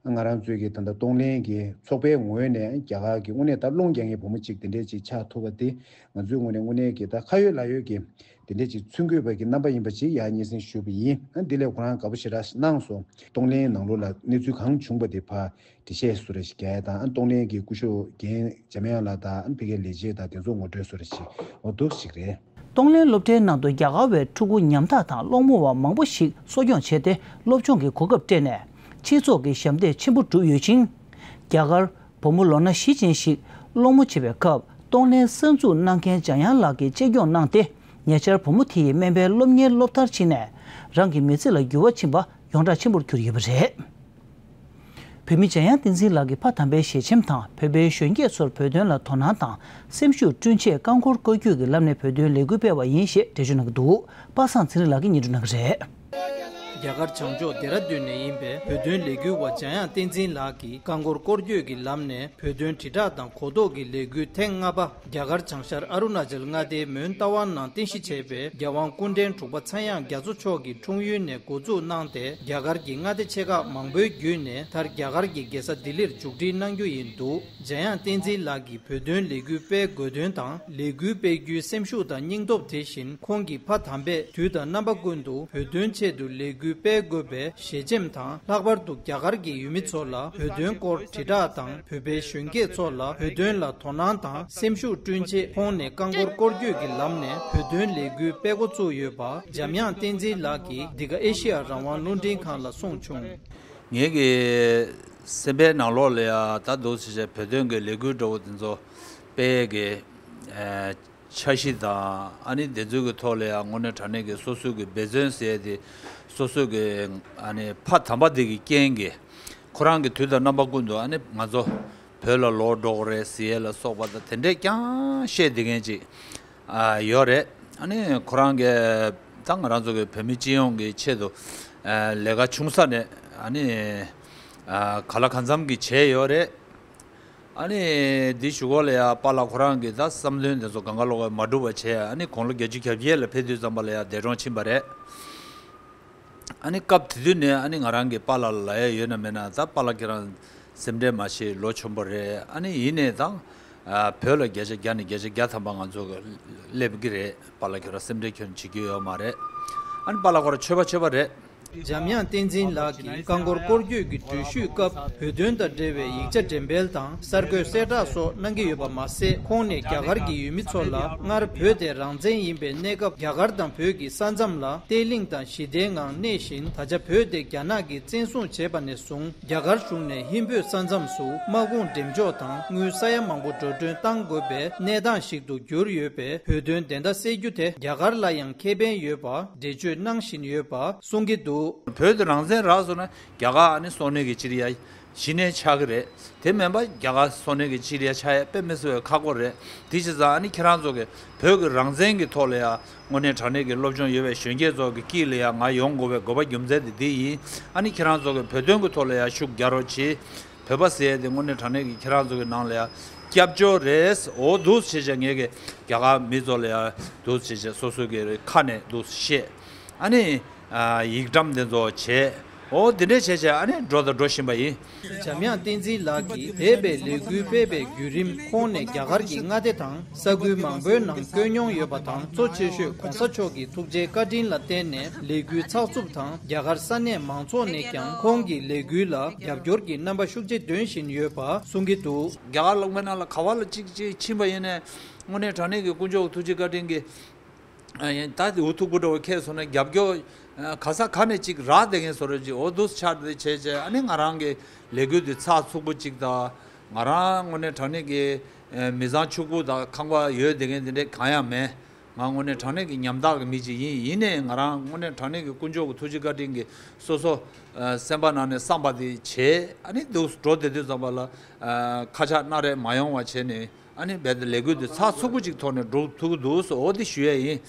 ང་རང་ཚོའི་གི་ད་ལྟ་གཏོང་ལེན་གྱི་ཚོགས་པའི་ངོས་ནས་རྒྱ་གར་གྱི་དངོས་གནས་ད་རླུང་རྒྱག་མཁན་བུ་མོ་གཅིག་དེ་འདྲས་ཅིག་ཆགས་ཐུབ་པ་དེ་ང་ཚོའི་ངོས་ནས་དངོས་གནས་ཀྱི་ད་ཁ་ཡོད་ལག་ཡོད་ཀྱི་དེ་འདྲས་ཅིག་ཚུར་འགུག་པ་གི་རྣམ་པ་ཡིན་པ་ཅིག་ཡར་སྙན་སེང་ཞུས་པ་ཡིན། ཨ་འདི་ལས་ཁོ་རང་དགའ་པོ་ཞེ་དྲག་གནང་སོང་། གཏོང་ལེན་ནང་ལོགས་ལ་གནས་ཚུལ་གང་བྱུང་པ་དེ་ཕར་འགྲེལ་བཤད་སུ་རེ་ཞིག་རྒྱག་ཡ་དང་། ཨ་གཏོང་ལེན་གྱི་སྐུ་ཞབས་རྒན་འཇམ་དབྱངས་ལགས་དང་། ཨ་ཕ་གིའི་ལས་བྱེད་དང་དེ་ཚོ་ངོ་སྤྲོད་སུ་རེ་ཞིག་འོ་འདུག་ཞིག་རེད། གཏོང་ལེན་སློབ་གྲྭའི་ནང་དུ་རྒྱ་གར་བའི་ཕྲུ་གུ་ཉམ་ཐག་དང་སློང་མོ་བ་མང་པོ་ཞིག་གསོ་སྐྱོང་བྱས་ཏེ་སློབ་སྦྱོང་གི་གོ་སྐབས་སྤྲད་ནས་སྤྱི་ཚོགས་ཀྱི་ཞབས་འདེགས་ཆེན་པོ་བསྒྲུབས་ཡོད་ཅིང་། རྒྱ་གར་བུ་མོ་ལོ་ན་བཞི་ཅན་ཞིག་སློང་མོ་བྱེད་པའི་སྐབས་གཏོང་ལེན་གསར་འཛུགས་གནང་མཁན་འཇམ་དབྱངས་ལགས་ཀྱིས་གཅེས་སྐྱོང་གནང་སྟེ། ཉེ་ཆར་བུ་མོ་དེ་ཡིས་སྨན་པའི་སློབ་གཉེར་སློབ་མཐར་ཕྱིན་ནས་རང་གི་མི་ཚེ་ལ་འགྱུར་བ་ཕྱིན་པ་ཡོངས་གྲགས་ཆེན་པོར་གྱུར་ཡོད་པ་རེད། བོད་མི་འཇམ་དབྱངས་བསྟན་འཛིན་ལགས་ཀྱི་ཕ་དམ་པའི་ཞལ་ཆེམས་དང་བོད་པའི་གཞོན་སྐྱེས་ཚོར་བོད་དོན་ལ་དོ་སྣང་དང་སེམས་ཤུགས་བསྐྲུན་ཆེད་རྐང་འཁོར་བསྐོར་སྐྱོད་ཀྱི་ལམ་ནས་བོད་དོན་ལས་འགུལ་སྤེལ་བ་ཡིན་ཞེས་འགྲེལ་བརྗོད་གནང་གི་འདུག། པ་སངས་ཚེ་རིང་ལགས་ཀྱིས་སྙན་སྒྲོན་གནང་གི་རེད། རྒྱ་གར་བྱང་ཕྱོགས་ལྡེ་ར་ལྡུན་ནས་ཡིན་པའི་བོད་དོན་ལས་འགུལ་བ་འཇམ་དབྱངས་བསྟན་འཛིན་ལགས་ཀྱིས་རྐང་འཁོར་སྐོར་སྐྱོད་ཀྱི་ལམ་ནས་བོད་དོན་དྲིལ་བསྒྲགས་དང་གོ་རྟོགས་ཀྱི་ལས་འགུལ་ཐེངས་ལྔ་པ། རྒྱ་གར་བྱང་ཤར་ཨ་རུ་ན་ཅལ་མངའ་སྡེའི་མོན་རྟ་དབང་ནང་རྟེན་གཞི་བྱས་པའི་རྒྱལ་དབང་སྐུ་ཕྲེང་དྲུག་པ་ཚངས་དབྱངས་རྒྱ་མཚོ་མཆོག་གི་འཁྲུངས་ཡུལ་ནས་འགོ་འཛུགས་གནང་སྟེ། རྒྱ་གར་གྱི་མངའ་སྡེ་ཆེ་ཁག་མང་པོའི་བརྒྱུད་ནས་མཐར་རྒྱ་གར་གྱི་རྒྱལ་ས་ལྡི་ལིར་མཇུག་སྒྲིལ་གནང་རྒྱུ་ཡིན་འདུག། འཇམ་དབྱངས་བསྟན་འཛིན་ལགས་ཀྱིས་བོད་དོན་ལས་འགུལ་སྤེལ་དགོས་དོན་དང་། ལས་འགུལ་སྤེལ་རྒྱུའི་སེམས་ཤུགས་དང་སྙིང་སྟོབས་དེ་བཞིན་ཁོང་གིས་ཕ་དམ་པས་དུས་དང་རྣམ་པ་ཀུན་ཏུ་བོད་དོན་ཆེད་དུ་ལས་འགུལ་སྤེལ་དགོས་པའི་ཞལ་ཆེམས་དང་། ལྷག་པར་དུ་རྒྱ་གར་གྱི་ཡུལ་མི་ཚོ་ལ་བོད་དོན་སྐོར་དྲིལ་བསྒྲགས་དང་། བོད་པའི་གཞོན་སྐྱེས་ཚོ་ལ་བོད་དོན་ལ་དོ་སྣང་དང་སེམས་ཤུགས་བསྐྲུན་ཆེད་ཁོང་ནས་རྐང་འཁོར་སྐོར་སྐྱོད་ཀྱི་ལམ་ནས་བོད་དོན་ལས་འགུལ་སྤེལ་འགོ་བཙུགས་ཡོད་པ། འཇམ་དབྱངས་བསྟན་འཛིན་ལགས་ཀྱིས་འདི་ག་ཨེ་ཤེ་ཡ་རང་དབང་རླུང་འཕྲིན་ཁང་ལ་གསུངས་བྱུང་། ངེད་ཀྱི་སེམས་པའི་ནང་ལོགས་ལ་ཡང་ད་འདུག་ཟེར་བྱས་བོད་དོན་གྱི་ལས་འགུལ་འདྲ་བོ་དེ་ཚོ་སྤེལ་གི་ འཆར་གཞི་དང་ཨ་ནི་དེ་ཚོའི་གི་ཐོག་ལ་ཡང་དངོས་གནས་དྲང་གནས་ཀྱི་སོ་སོའི་གི་འབད་བརྩོན་ཟེར་ཡ་དེ་སོ་སོའི་གི་ཨ་ནི་ཕ་དམ་པ་དེ་གི་རྐྱེན་གྱིས་ཁོ་རང་གི་དུས་དང་རྣམ་པ་ཀུན་ཏུ་ཨ་ནི་ང་ཚོ་བོད་ལ་ལོག་འགྲོ་དགོས་རེད་ཟེར་ཡ་ལ་སོགས་པ་དང་དེ་འདྲས་ཀྱང་བཤད་བསྡད་མཁན་ཅིག་ཨ་ཡོད་རེད། ཨ་ནི་ཁོ་རང་གི་ད་ང་རང་ཚོ་གི་བོད་མི་སྤྱི་ཡོངས་ཀྱི་ཆེད་དུ་ཨ་ལས་ཀ་ཆུང་ས་ནས་ཨ་ནི་ཨ་ག་ལ་གང་འཚམ་གྱི་བྱས་ཡོད་རེད། ཨ་ནི་འདི་ཞུ་གོ་ལ་ཡ་པཱ་ལགས་ཁོ་རང་གི་ད་བསམ་དོན་དེ་ཚོ་གང་ག་ལོག་ག་མ་འགྲུབ་པ་བྱས། ཨ་ནི་དགུང་ལོ་བརྒྱད་ཅུ་གྱ་བརྒྱད་ལ་ཕེབས་དུས་ཙམ་པ་ལ་ཡ་འདས་གྲོངས་ཕྱིན་པ་རེད། ཨ་ནི་སྐབས་དེ་དུས་ནས་ཨ་ནི་ང་རང་གི་པཱ་ལགས་ལ་ལབ་ཡ་ཡོད་ན་མེད་ན་ད་པཱ་ལགས་ཁྱེད་རང་སེམས་ཁྲལ་མ་བྱེད། ལོ་ཆེན་པོ་རེད། ཨ་ནི་ཡིན་ནའི་ད་ཨ་བོད་ལ་བརྒྱ་ཆ་བརྒྱ་ནས་བརྒྱ་ཆ་བརྒྱ་ཐམ་པ་ང་ཚོ་གི་སླེབས་ཀྱི་རེད། པཱ་ལགས་ཁྱེད་རང་སེམས་ཁྲལ་ཁྱོན་བྱེད་རྒྱུ་ཡོད་མ་རེད། ཨ་ནི་པཱ་ལགས་ཁོ་རང་ཆོས་པ་ཆོས་པ་རེད། འཇམ་དབྱངས་བསྟན་འཛིན་ལགས་ཀྱིས་རྐང་འཁོར་སྐོར་སྐྱོད་ཀྱི་འགྲུལ་བཞུད་སྐབས་བོད་དོན་དང་འབྲེལ་བའི་ཡིག་ཆ་འགྲེམས་སྤེལ་དང་གསར་འགོད་གསལ་བསྒྲགས་སོགས་གནང་གི་ཡོད་པ་མ་ཟད། ཁོང་ནས་རྒྱ་གར་གྱི་ཡུལ་མི་ཚོ་ལ་སྔར་བོད་དེ་རང་བཙན་ཡིན་པའི་གནས་སྐབས་རྒྱ་གར་དང་བོད་ཀྱི་ས་མཚམས་ལ་བརྟན་ལྷིང་དང་ཞི་བདེའི་ངང་གནས་བཞིན། ད་ཆ་བོད་དེ་རྒྱ་ནག་གིས་བཙན་བཟུང་བྱས་པ་ནས་བཟུང་རྒྱ་གར་གཞུང་ནས་ཧིན་བོད་ས་མཚམས་སུ་དམག་དཔུང་འགྲེམས་འཇོག་དང་དངུལ་ས་ཡ་མང་པོ་འགྲོ་གྲོན་གཏང་དགོས་པའི་གནས་སྟངས་ཤིག་ཏུ་གྱུར་ཡོད་པས། བོད་དོན་བདེན་མཐའ་གསལ་རྒྱུ་དེ་རྒྱ་གར་ལ་ཡང་ཁེ་ཕན་ཡོད་པ་འགྲེལ་བརྗོད་གནང་བཞིན་ཡོད་པ་གསུང་གི་འདུག། བོད་དུ་རང་བཙན་རག་སོང་ན་རྒྱ་གར་ཨ་ནི་སོ་ནའི་གི་ཅི་རི་ཡ་གཞི་ནས་ཆགས་ཀྱི་རེད། དེ་མིན་པ་རྒྱ་གར་སོ་ནའི་གི་ཅི་རི་ཡ་ཆགས་ཡ་དཔེ་མི་སྲིད་པའི་ཁག་པོ་རེད། དེ་བྱས་ཙང་ཨ་ནི་ཁྱེད་རང་ཚོ་གི་བོད་ཀྱི་རང་བཙན་གྱི་ཐོག་ལ་ཡ་དངོས་གནས་དྲང་གནས་ཀྱི་སློབ་སྦྱོང་ཡོད་པའི་གཞོན་སྐྱེས་ཚོ་གི་དཀྱིལ་ལ་ཡ་ང་ཡོང་དགོས་པའི་དགོས་པ་རྒྱུ་མཚན་དེ་འདི་ཡིན། ཨ་ནི་ཁྱེད་རང་ཚོ་གི་བོད་དོན་གྱི་ཐོག་ལ་ཡ་ཤུགས་རྒྱག་རོགས་གྱིས། བོད་པ་ཟེར་ཡ་དེ་དངོས་གནས་དྲང་གནས་ཀྱི་ཁྱེད་རང་ཚོ་གི་ནང་ལ་ཡ་སྐྱབས་བཅོལ་རེད། འོ་འདུག་བྱས་བྱས་ངས་གི་རྒྱ་གར་མི་ཚོ་ལ་ཡ་འདུག་བྱས་བྱས་སོ་སོ་གི་ཁ་ནས་འདུག་བཤད། ཨ་ནི་ཨ་ཡིག་བཀྲམ་དེ་ཚོ་བྱས། འོ་དེ་འདྲས་བྱས་བྱས་ཨ་ནི་འགྲོ་དང་འགྲོ་བཞིན་པ་ཡིན། འཇམ་དབྱངས་བསྟན་འཛིན་ལགས་ཀྱིས་འདས་པའི་ལས་འགུལ་སྤེལ་བའི་བརྒྱུད་རིམ་ཁོང་ནས་རྒྱ་གར་གྱི་མངའ་སྡེ་དང་ས་ཁུལ་མང་པོའི་ནང་བསྐྱོད་མྱོང་ཡོད་པ་དང་། གཙོ་ཆེ་ཤོས་༸གོང་ས་མཆོག་གི་ཐུགས་རྗེ་བཀའ་དྲིན་ལ་བརྟེན་ནས་ལས་འགུལ་ཚགས་ཚུད་དང་། རྒྱ་གར་ས་གནས་མང་ཚོགས་ནས་ཀྱང་ཁོང་གི་ལས་འགུལ་ལ་རྒྱབ་སྐྱོར་གྱི་རྣམ་པ་ཤུགས་ཆེ་སྟོན་བཞིན་ཡོད་པ་གསུང་གི་འདུག། རྒྱ་གར་ལུང་པའི་ནང་ལ་ག་བ་ལ་གཅིག་གཅིག་ཕྱིན་པ་ཡིན་ནའི་དངོས་གནས་དྲང་གནས་ཀྱི་དཀོན་མཆོག་ཐུགས་རྗེ་བཀའ་དྲིན་གྱིས། ཨ་ཡིན་ད་དེ་འུ་ཐུག་པོ་འདྲ་བོ་ཁྱེད་སོང་ན་རྒྱབ་སྐྱོར་ཨ་ག་ས་ག་ནས་ཅིག་རག་བསྡད་མཁན་བཟོ་འདྲ་ཅིག་འོ་འདུག་ཆགས་བསྡད་བྱས་བྱས། ཨ་ནི་ང་རང་གི་ལས་འགུལ་འདི་ཚགས་ཚུད་པོ་ཅིག་དང་། ང་རང་དངོས་གནས་དྲང་གནས་ཀྱི་ཨ་མི་ཚང་ཕྱུག་པོ་དང་ཁང་པ་ཡོད་བསྡད་མཁན་འདི་འདྲས་གང་ཡང་མེད། ང་དངོས་གནས་དྲང་གནས་ཀྱི་ཉམ་ཐག་གི་མི་ཅིག་ཡིན། ཡིན་ནའི་ང་རང་དངོས་གནས་དྲང་གནས་ཀྱི་དཀོན་མཆོག་གི་ཐུགས་རྗེ་བཀའ་དྲིན་གྱིས་སོ་སོ་ཨ་སེམས་པ་ནང་ནས་བསམ་པ་དེ་བྱས། ཨ་ནི་འདུག་འགྲོ་བསྡད་དུས་ཙམ་པ་ལ་ཨ་ཁ་ཆག་སྣ་རལ་མ་ཡོང་བ་བྱས་ནས། ཨ་ནི་རྦད་དེ་ལས་འགུལ་འདི་ཚགས་ཚུད་པོ་ཅིག་ཐོག་ནས་འགྲོ་ཐུབ་ཀྱི་འདུག་ཟེར་འོ་དེ་ཞུ་ཡས་ཡིན།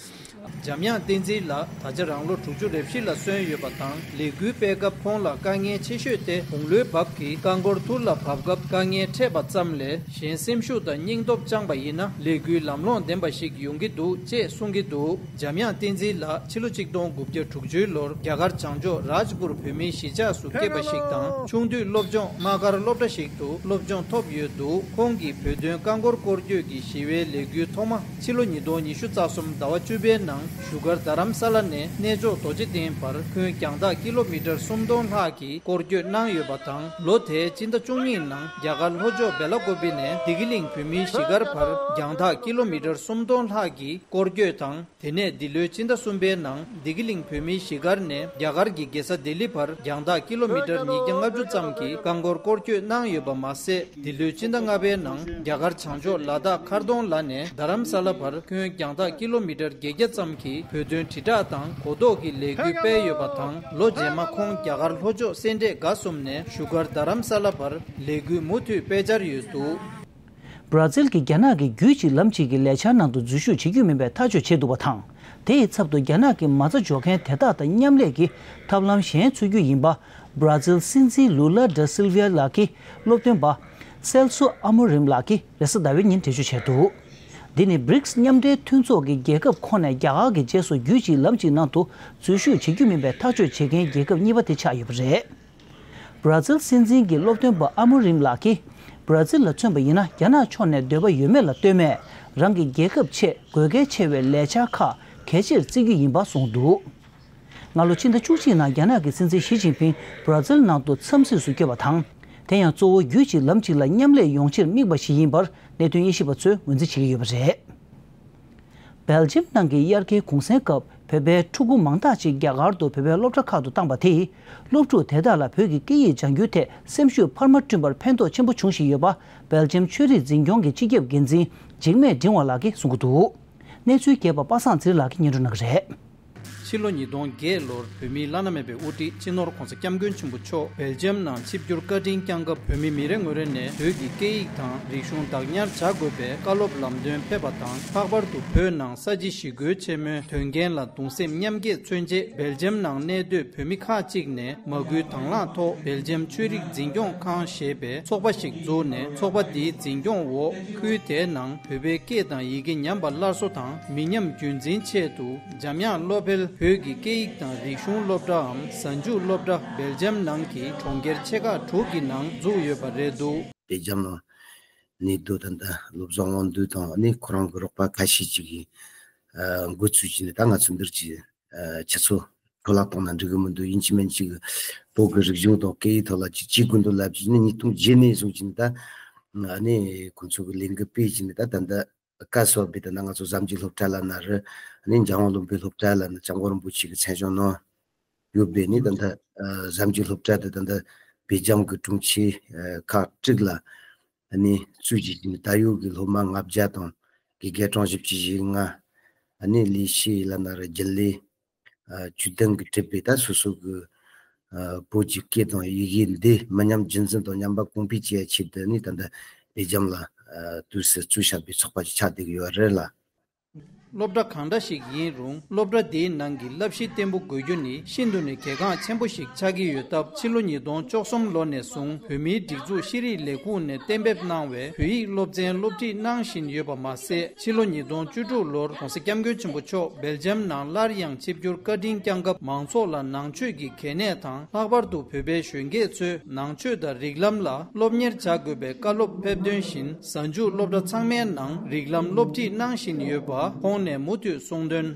འཇམ་དབྱངས་བསྟན་འཛིན་ལགས་ད་ཆ་རང་ལོ་དྲུག་ཅུ་རེ་བཞི་ལ་སོན་ཡོད་པ་དང་། ལས་འགུལ་སྤེལ་སྐབས་ཁོང་ལ་དཀའ་ངལ་ཆེ་ཤོས་དེ་དགུང་ལོའི་བབ་ཀྱིས་རྐང་འཁོར་ཐུར་ལ་བབས་སྐབས་དཀའ་ངལ་འཕྲད་པ་ཙམ་ལས། གཞན་སེམས་ཤུགས་དང་སྙིང་སྟོབས་བཅངས་པ་ཡིན་ན་ལས་འགུལ་ལམ་ལྷོང་ལྡན་པ་ཞིག་ཡོང་གི་འདུག་ཅེས་གསུང་གི་འདུག། འཇམ་དབྱངས་བསྟན་འཛིན་ལགས་ཕྱི་ལོ་ཆིག་སྟོང་དགུ་བརྒྱ་དྲུག་ཅུའི་ལོར་རྒྱ་གར་བྱང་ཕྱོགས་རཱཇ་པུར་བོད་མིའི་གཞིས་ཆགས་སུ་སྐྱེས་པ་ཞིག་དང་། ཆུང་དུས་སློབ་སྦྱོང་དམག་སྒར་སློབ་གྲྭ་ཞིག་ཏུ་སློབ་སྦྱོང་ཐོབ་ཡོད་འདུག། ཁོང་གིས་བོད་དོན་རྐང་འཁོར་སྐོར་སྐྱོད་ཀྱི་ཞི་བའི་ལས་འགུལ་ཐོག་མ་ཕྱི་ལོ་ཉིས་སྟོང་ཉི་ཤུ་རྩ་གསུམ་ཟླ་བ་བཅུ་པའི་ནང་བཞུགས་སྒར་རྡ་རམ་ས་ལ་ནས་གནས་མཆོག་རྡོ་རྗེ་གདན་བར་ཁྱོན་རྒྱང་ཐག་ཀི་ལོ་མི་ཊར་སུམ་སྟོང་ལྷག་གི་སྐོར་སྐྱོད་གནང་ཡོད་པ་དང་། ལོ་དེའི་སྤྱི་ཟླ་བཅུ་གཉིས་ནང་རྒྱ་གར་ལྷོ་ཕྱོགས་སྦེ་ལ་ཀོ་པི་ནས་བདེ་སྐྱིད་གླིང་བོད་མིའི་གཞིས་སྒར་བར་རྒྱང་ཐག་ཀི་ལོ་མི་ཊར་སུམ་སྟོང་ལྷག་གི་སྐོར་སྐྱོད་དང་། དེ་ནས་འདི་ལོའི་ཕྱི་ཟླ་གསུམ་པའི་ནང་བདེ་སྐྱིད་གླིང་བོད་མིའི་གཞིས་སྒར་ནས་རྒྱ་གར་གྱི་རྒྱལ་ས་ལྡི་ལི་བར་རྒྱང་ཐག་ཀི་ལོ་མི་ཊར་ཉིས་བརྒྱ་ལྔ་བཅུ་ཙམ་གྱི་རྐང་འཁོར་སྐོར་སྐྱོད་གནང་ཡོད་པ་མ་ཟད། འདི་ལོའི་ཕྱི་ཟླ་ལྔ་པའི་ནང་རྒྱ་གར་བྱང་ཕྱོགས་ལ་དྭགས་མཁར་གདོང་ལ་ནས་རྡ་རམ་ས་ལ་བར་ཁྱོན་རྒྱང་ཐག་ཀི་ལོ་མི་ཊར་བརྒྱད་བརྒྱ་ཙམ་གྱི་བོད་དོན་དྲིལ་བསྒྲགས་དང་གོ་རྟོགས་ཀྱི་ལས་འགུལ་སྤེལ་ཡོད་པ་དང་། ལོ་རྗེས་མ་ཁོང་རྒྱ་གར་ལྷོ་ཕྱོགས་སེ་འབྲས་དགའ་གསུམ་ནས་བཞུགས་སྒར་རྡ་རམ་ས་ལ་བར་ལས་འགུལ་མུ་མཐུད་སྤེལ་འཆར་ཡོད་འདུག། བར་ཛིལ་གྱིས་རྒྱ་ནག་གི་རྒྱུད་གཅིག་ལམ་གཅིག་གི་ལས་འཆར་ནང་དུ་འཛུལ་ཞུགས་བྱེད་རྒྱུ་མིན་པའི་ཐག་གཅོད་བྱས་འདུག་པ་དང་། དེ་ཡི་ཚབ་ཏུ་རྒྱ་ནག་གི་མ་རྩ་འཇོག་མཁན་དེ་དག་དང་མཉམ་ལས་ཀྱི་ཐབས་ལམ་གཞན་འཚོལ་རྒྱུ་ཡིན་པ། བར་ཛིལ་སྲིད་འཛིན་ལུ་ལ་ད་སིལ་ཝ་ལགས་ཀྱི་སློབ་སྟོན་པ་སེལ་སོ་ཨ་མོ་རིམ་ལགས་ཀྱིས་རེས་གཟའ་ཟླ་བའི་ཉིན་འགྲེལ་བརྗོད་བྱས་འདུག། འདི་ནི་བྷི་རིགས་མཉམ་འབྲེལ་མཐུན་ཚོགས་ཀྱི་རྒྱལ་ཁབ་ཁོངས་ནས་རྒྱ་གར་གྱི་རྗེས་སུ་རྒྱུད་གཅིག་ལམ་གཅིག་ནང་དུ་འཛུལ་ཞུགས་བྱེད་རྒྱུ་མིན་པའི་ཐག་གཅོད་བྱེད་མཁན་རྒྱལ་ཁབ་གཉིས་པ་དེ་ཆགས་ཡོད་པ་རེད། བར་ཛིལ་སྲིད་འཛིན་གྱི་སློབ་སྟོན་པ་ཨ་མོ་རིམ་ལགས་ཀྱིས། བར་ཛིལ་ལ་མཚོན་པ་ཡིན་ན། རྒྱ་ནག་ཕྱོགས་ནས་འདོད་པ་ཡོད་མེད་ལ་ལྟོས་མེད། རང་གི་རྒྱལ་ཁབ་ཆེད་དགོས་གལ་ཆེ་བའི་ལས་འཆར་ཁག་གལ་ཆེར་བརྩི་རྒྱུ་ཡིན་པ་གསུངས་འདུག། སྔ་ལོ་ཕྱི་ཟླ་བཅུ་གཅིག་ནང་རྒྱ་ནག་གི་སྲིད་འཛིན་ཞི་ཅིན་ཕིང་བར་ཛིལ་ནང་དུ་འཚམས་གཟིགས་སུ་བསྐྱོད་པ་དང་། དེ་ཡང་གཙོ་བོ་རྒྱུད་གཅིག་ལམ་གཅིག་ལ་མཉམ་ལས་ཡོང་ཕྱིར་དམིགས་པ་ཞིག་ཡིན་པར་གནད་དོན་དབྱེ་ཞིབ་པ་ཚོས་ངོས་འཛིན་བྱེད་ཀྱི་ཡོད་པ་རེད། སྦེལ་ཇམ་ནང་གི་དབྱར་ཁའི་གུང་སེང་སྐབས་བོད་པའི་ཕྲུ་གུ་མང་དག་ཅིག་རྒྱ་གར་དུ་བོད་པའི་སློབ་གྲྭ་ཁག་ཏུ་བཏང་པ་དེས། སློབ་ཕྲུག་དེ་དག་ལ་བོད་ཀྱི་སྐད་ཡིག་སྦྱང་རྒྱུའི་ཐད་སེམས་ཤུགས་འཕར་མ་བསྐྲུན་པར་ཕན་ཐོགས་ཆེན་པོ་བྱུང་བཞིན་ཡོད་པ། སྦེལ་ཇམ་ཆོས་རིག་འཛིན་སྐྱོང་གི་སྤྱི་ཁྱབ་འགན་འཛིན་ འཇིགས་མེད་འབྲིང་བ་ལགས་ཀྱིས་གསུང་གི་འདུག་གནས་ཚུལ་རྒྱས་པ་པ་སངས་ཚེ་རིང་ལགས་ཀྱིས་སྙན་སྒྲོན་གནང་གི་རེད། ཕྱི་ལོ་ཉིས་སྟོང་བརྒྱད་ལོར་བོད་མིའི་བླ་ན་མེད་པའི་དབུ་ཁྲིད་སྤྱི་ནོར་༧གོང་ས་༧སྐྱབས་མགོན་ཆེན་པོ་མཆོག་སྦེལ་ཇམ་ནང་ཆིབས་བསྒྱུར་བཀའ་དྲིན་བསྐྱངས་སྐབས། བོད་མི་མི་རེ་ངོ་རེ་ནས་བོད་ཀྱི་སྐད་ཡིག་དང་རིག་གཞུང་བདག་ཉར་བྱ་དགོས་པའི་བཀའ་སློབ་ལམ་སྟོན་ཕེབས་པ་དང་། ལྷག་པར་དུ་བོད་ནང་ས་བྱི་ཞི་རྒོལ་ཆེན་མོའི་དོན་རྐྱེན་ལ་གདུང་སེམས་མཉམ་སྐྱེད་མཚོན་ཆེད། སྦེལ་ཇམ་ནང་གནས་སྡོད་བོད་མི་ཁག་ཅིག་ནས་མ་སྐུལ་དང་བླངས་ཐོག་སྦེལ་ཇམ་ཆོས་རིག་འཛིན་སྐྱོང་ཁང་ཞེས་པའི་ཚོགས་པ་ཞིག་བཙུགས་ནས། ཚོགས་པ་འདིའི་འཛིན་སྐྱོང་འོག་ཁུལ་དེའི་ནང་བོད་པའི་སྐད་དང་ཡི་གེ་ཉམས་པ་སླར་གསོ་དང་། མི་ཉམས་རྒྱུན་འཛིན་ཆེད་དུ། འཇམ་དབྱངས་བློ་འཕེལ་བོད་ཀྱི་སྐད་ཡིག་དང་རིག་གཞུང་སློབ་གྲྭའམ་གཟའ་མཇུག་སློབ་གྲྭ་སྦེལ་ཇམ་ནང་གི་གྲོང་ཁྱེར་ཆེ་ཁག་དྲུག་གི་ནང་འཛུགས་ཡོད་པ་རེད་འདུག་སྦེལ་ཇམ་ནང་གནས་སྡོད་ད་ལྟ་སློབ་གསོ་དབང་འདུས་དང་། ཨ་ནི་ཁོ་རང་གི་རོགས་པ་ཁ་ཤས་ཅིག་གིས་ཨ་འགོ་བཙུགས་བྱས་ནས། ད་ང་ཚོ་འདིར་གྱི་ཨ་ཁྱེད་ཚོ་འཕྲོ་བརླག་བཏང་ན་འགྲིག་གི་མི་འདུག་ཡིན་གཅིག་མིན་གཅིག་བོད་ཀྱི་རིག་གཞུང་དང་སྐད་ཡིག་ཐོག་ལ་ཅིག་བྱེད་དགོས་འདུག་ལབ་བྱས་ནས། ཉིས་སྟོང་བརྒྱད་ནས་བཟུང་བྱས་ནས་ད་ཨ་ནི་ཁོང་ཚོ་གི་ལས་འགུལ་སྤེལ་བྱས་ནས། ད་ད་ལྟ་བཀའ་གསོལ་བའི་ད་ལྟ་ང་ཚོ་གཟའ་མཇུག་སློབ་གྲྭ་ལབ་ན་རེད། ཨ་ནི་འཇམ་དབྱངས་བློ་འཕེལ་སློབ་གྲྭ་ལབ་ན་སྐྱབས་མགོན་རིན་པོ་ཆེ་གིས་མཚན་བྱང་གནང་ཡོད་པས་ནི། ད་ལྟ་ཨ་གཟའ་མཇུག་སློབ་གྲྭ་དེ་ད་ལྟ་སྦེལ་ཇམ་གྱི་གྲོང་ཁྱེར་ཨ་ཁག་དྲུག་ལ་ཨ་ནི་བཙུགས་བྱས་ནས། ད་ཡོད་ཀྱི་སློབ་མ་ལྔ་བརྒྱ་དང་དགེ་རྒན་གྲངས་བཞི་བཅུ་ཞེ་ལྔ། ཨ་ནི་ལས་བྱེད་ལབ་ན་རེད། རྒྱུན་ལས་ཨ་བཅུ་བདུན་གྱིས་གྲུབ་པའི་ད་སོ་སོ་གི་ཨ་བོད་ཀྱི་སྐད་དང་ཡི་གེ་འདི་མི་ཉམས་རྒྱུན་འཛིན་དང་ཉམས་པ་གོང་འཕེལ་བྱེད་ཡ་ཆེད་དུ་ནི། ད་ལྟ་སྦེལ་ཇམ་ལ་ཨ་དུས་སུ་བཙུགས་བཞག་པའི་ཚོགས་པ་ཅིག་ཆགས་བསྡད་ཀྱི་ཡོད་རེད་ལ། སློབ་གྲྭ་གང་འདྲ་ཞིག་ཡིན་རུང་། སློབ་གྲྭ་འདིའི་ནང་གི་བསླབ་གཞི་བརྟན་པོ་དགོས་རྒྱུ་ནི་ཤིན་ཏུ་ནས་གལ་འགངས་ཆེན་པོ་ཞིག་ཆགས་ཀྱི་ཡོད་སྟབས། ཕྱི་ལོ་ཉིས་སྟོང་བཅུ་གསུམ་ལོ་ནས་བཟུང་། བོད་མིའི་སྒྲིག་འཛུགས་ཤེས་རིག་ལས་ཁུངས་ནས་གཏན་འབེབས་གནང་བའི་བོད་ཡིག་སློབ་ཚན་སློབ་ཁྲིད་གནང་བཞིན་ཡོད་པ་མ་ཟད། ཕྱི་ལོ་ཉིས་སྟོང་བཅུ་དྲུག་ལོར་༧གོང་ས་༧སྐྱབས་མགོན་ཆེན་པོ་མཆོག་སྦེལ་ཇམ་ནང་སླར་ཡང་ཆིབས་བསྒྱུར་བཀའ་དྲིན་བསྐྱངས་སྐབས། མང་ཚོགས་ལ་ནང་ཆོས་ཀྱི་གལ་གནད་དང་། ལྷག་པར་དུ་བོད་པའི་གཞོན་སྐྱེས་ཚོས་ནང་ཆོས་དང་རིགས་ལམ་ལ་སློབ་གཉེར་བྱ་དགོས་པའི་བཀའ་སློབ་ཕེབས་དོན་བཞིན། གཟའ་མཇུག་སློབ་གྲྭ་ཚང་མའི་ནང་རིགས་ལམ་སློབ་ཁྲིད་གནང་བཞིན་ཡོད་པ་ཁོང་ནས་མུ་མཐུད་གསུངས་དོན།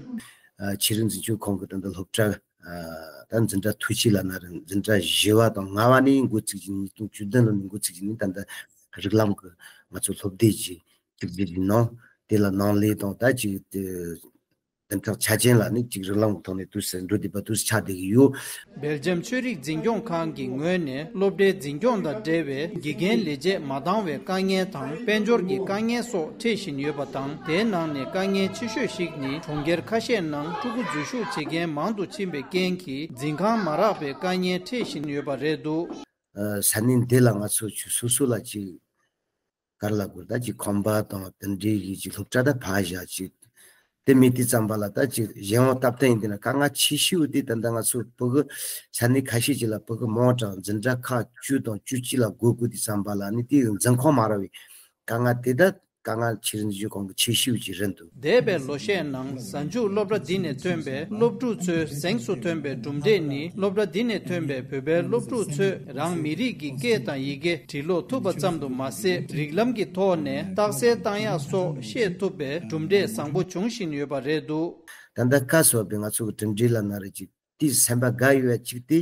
ཨ་ཆོས་རིག་འཛིན་སྐྱོང་ཁང་གི་ད་ལྟ་སློབ་གྲྭ་ཨ་ད་འཛིན་གྲྭ་མཐར་ཕྱིན་ལབ་ན་རེད། འཛིན་གྲྭ་བཞི་པ་དང་ལྔ་པ་ནས་འགོ་ཚུགས་བྱས་ནས། ཉིས་སྟོང་བཅུ་བདུན་ལོ་ནས་འགོ་ཚུགས་བྱས་ནས། ད་ལྟ་རིགས་ལམ་གྱི་ང་ཚོ་སློབ་དེབ་ཅིག་གཅིག་བསྒྲིལ་གནང་། དེ་ལ་ནང་ལས་དང་ད་ཅིག་དེ་བདུན་ཕྲག་ཆ་ཅན་ལ་ནི་ཅིག་རིགས་ལམ་ཐོག་ནས་དུས་སུ་འགྲོ་བསྡད་པ་དུས་སུ་ཆགས་བསྡད་ཀྱི་ཡོད། སྦེལ་ཇམ་ཆོས་རིག་འཛིན་སྐྱོང་ཁང་གི་ངོས་ནས་སློབ་གྲྭའི་འཛིན་སྐྱོང་དང་འབྲེལ་བའི་དགེ་རྒན་ལས་བྱེད་མ་འདང་བའི་དཀའ་ངལ་དང་། དཔལ་འབྱོར་གྱི་དཀའ་ངལ་སོགས་འཕྲད་བཞིན་ཡོད་པ་དང་། དེའི་ནང་ནས་དཀའ་ངལ་ཆེ་ཤོས་ཤིག་ནི། གྲོང་ཁྱེར་ཁ་ཤས་ནང་ཕྲུ་གུ་འཛུལ་ཞུགས་བྱེད་མཁན་མང་དུ་ཕྱིན་པའི་རྐྱེན་གྱིས། འཛིན་ཁང་མ་རག་པའི་དཀའ་ངལ་འཕྲད་བཞིན་ཡོད་པ་རེད་འདུག་ཨ་ས་གནས་འདི་ལ་ང་ཚོ་ཆུ་སོ་སོ་ལ་ཅིག་ག་རེ་ལབ་དགོས། ད་ཅིག་ཁང་པ་དང་དེ་འདྲའི་གི་ཅིག་སློབ་གྲྭ་ད་ཕར་བཞག་ཅིག་དེ་མེད་དུས་ཙམ་པ་ལ། ད་ཅིག་གཞན་དབང་སྟབས་བསྟུན་ཡིན་དུས་ན། དཀའ་ངལ་ཆེ་ཤོས་དེ་ད་ལྟ་ང་ཚོ་བོད་གི་ས་གནས་ཁ་ཤས་ཅིག་ལ་བོད་གི་མང་དྲགས་འཛིན་གྲྭ་ཁག་བཅུ་དང་བཅུ་གཅིག་ལ་བགོ་དགོས་དུས་ཙམ་པ་ལ་ནི། དེའི་འཛིན་ཁང་མ་རག་པའི་དཀའ་ངལ་དེ། ད་དཀའ་ངལ་ཆོས་རིག་འཛིན་སྐྱོང་ཁང་གི་ཆེ་ཤོས་ཅིག་རེད་འདུག་འདས་པའི་ལོ་ཤས་ནང་གཟའ་མཇུག་སློབ་གྲྭ་འདི་ནས་ཐོན་པའི་སློབ་ཕྲུག་ཚོའི་གཟེངས་སུ་ཐོན་པའི་གྲུབ་འབྲས་ནི། སློབ་གྲྭ་འདི་ནས་ཐོན་པའི་བོད་པའི་སློབ་ཕྲུག་ཚོས་རང་མི་རིགས་ཀྱི་སྐད་དང་ཡི་གེ་འབྲི་ཀློག་ཐུབ་པ་ཙམ་དུ་མ་ཟད། རིགས་ལམ་གྱི་ཐོག་ནས་རྟགས་གསལ་བཏང་ཡག་སོགས་ཤེས་ཐུབ་པའི་གྲུབ་འབྲས་བཟང་པོ་འབྱུང་བཞིན་ཡོད་པ་རེད་འདུག་ད་ལྟ་བཀའ་གསོལ་བའི་ང་ཚོ་གི་གྲུབ་འབྲས་ལབ་ན་རེད། ཅིག་དེའི་སེམས་པ་དགའ་ཡོད་ཡ་གཅིག་དེ།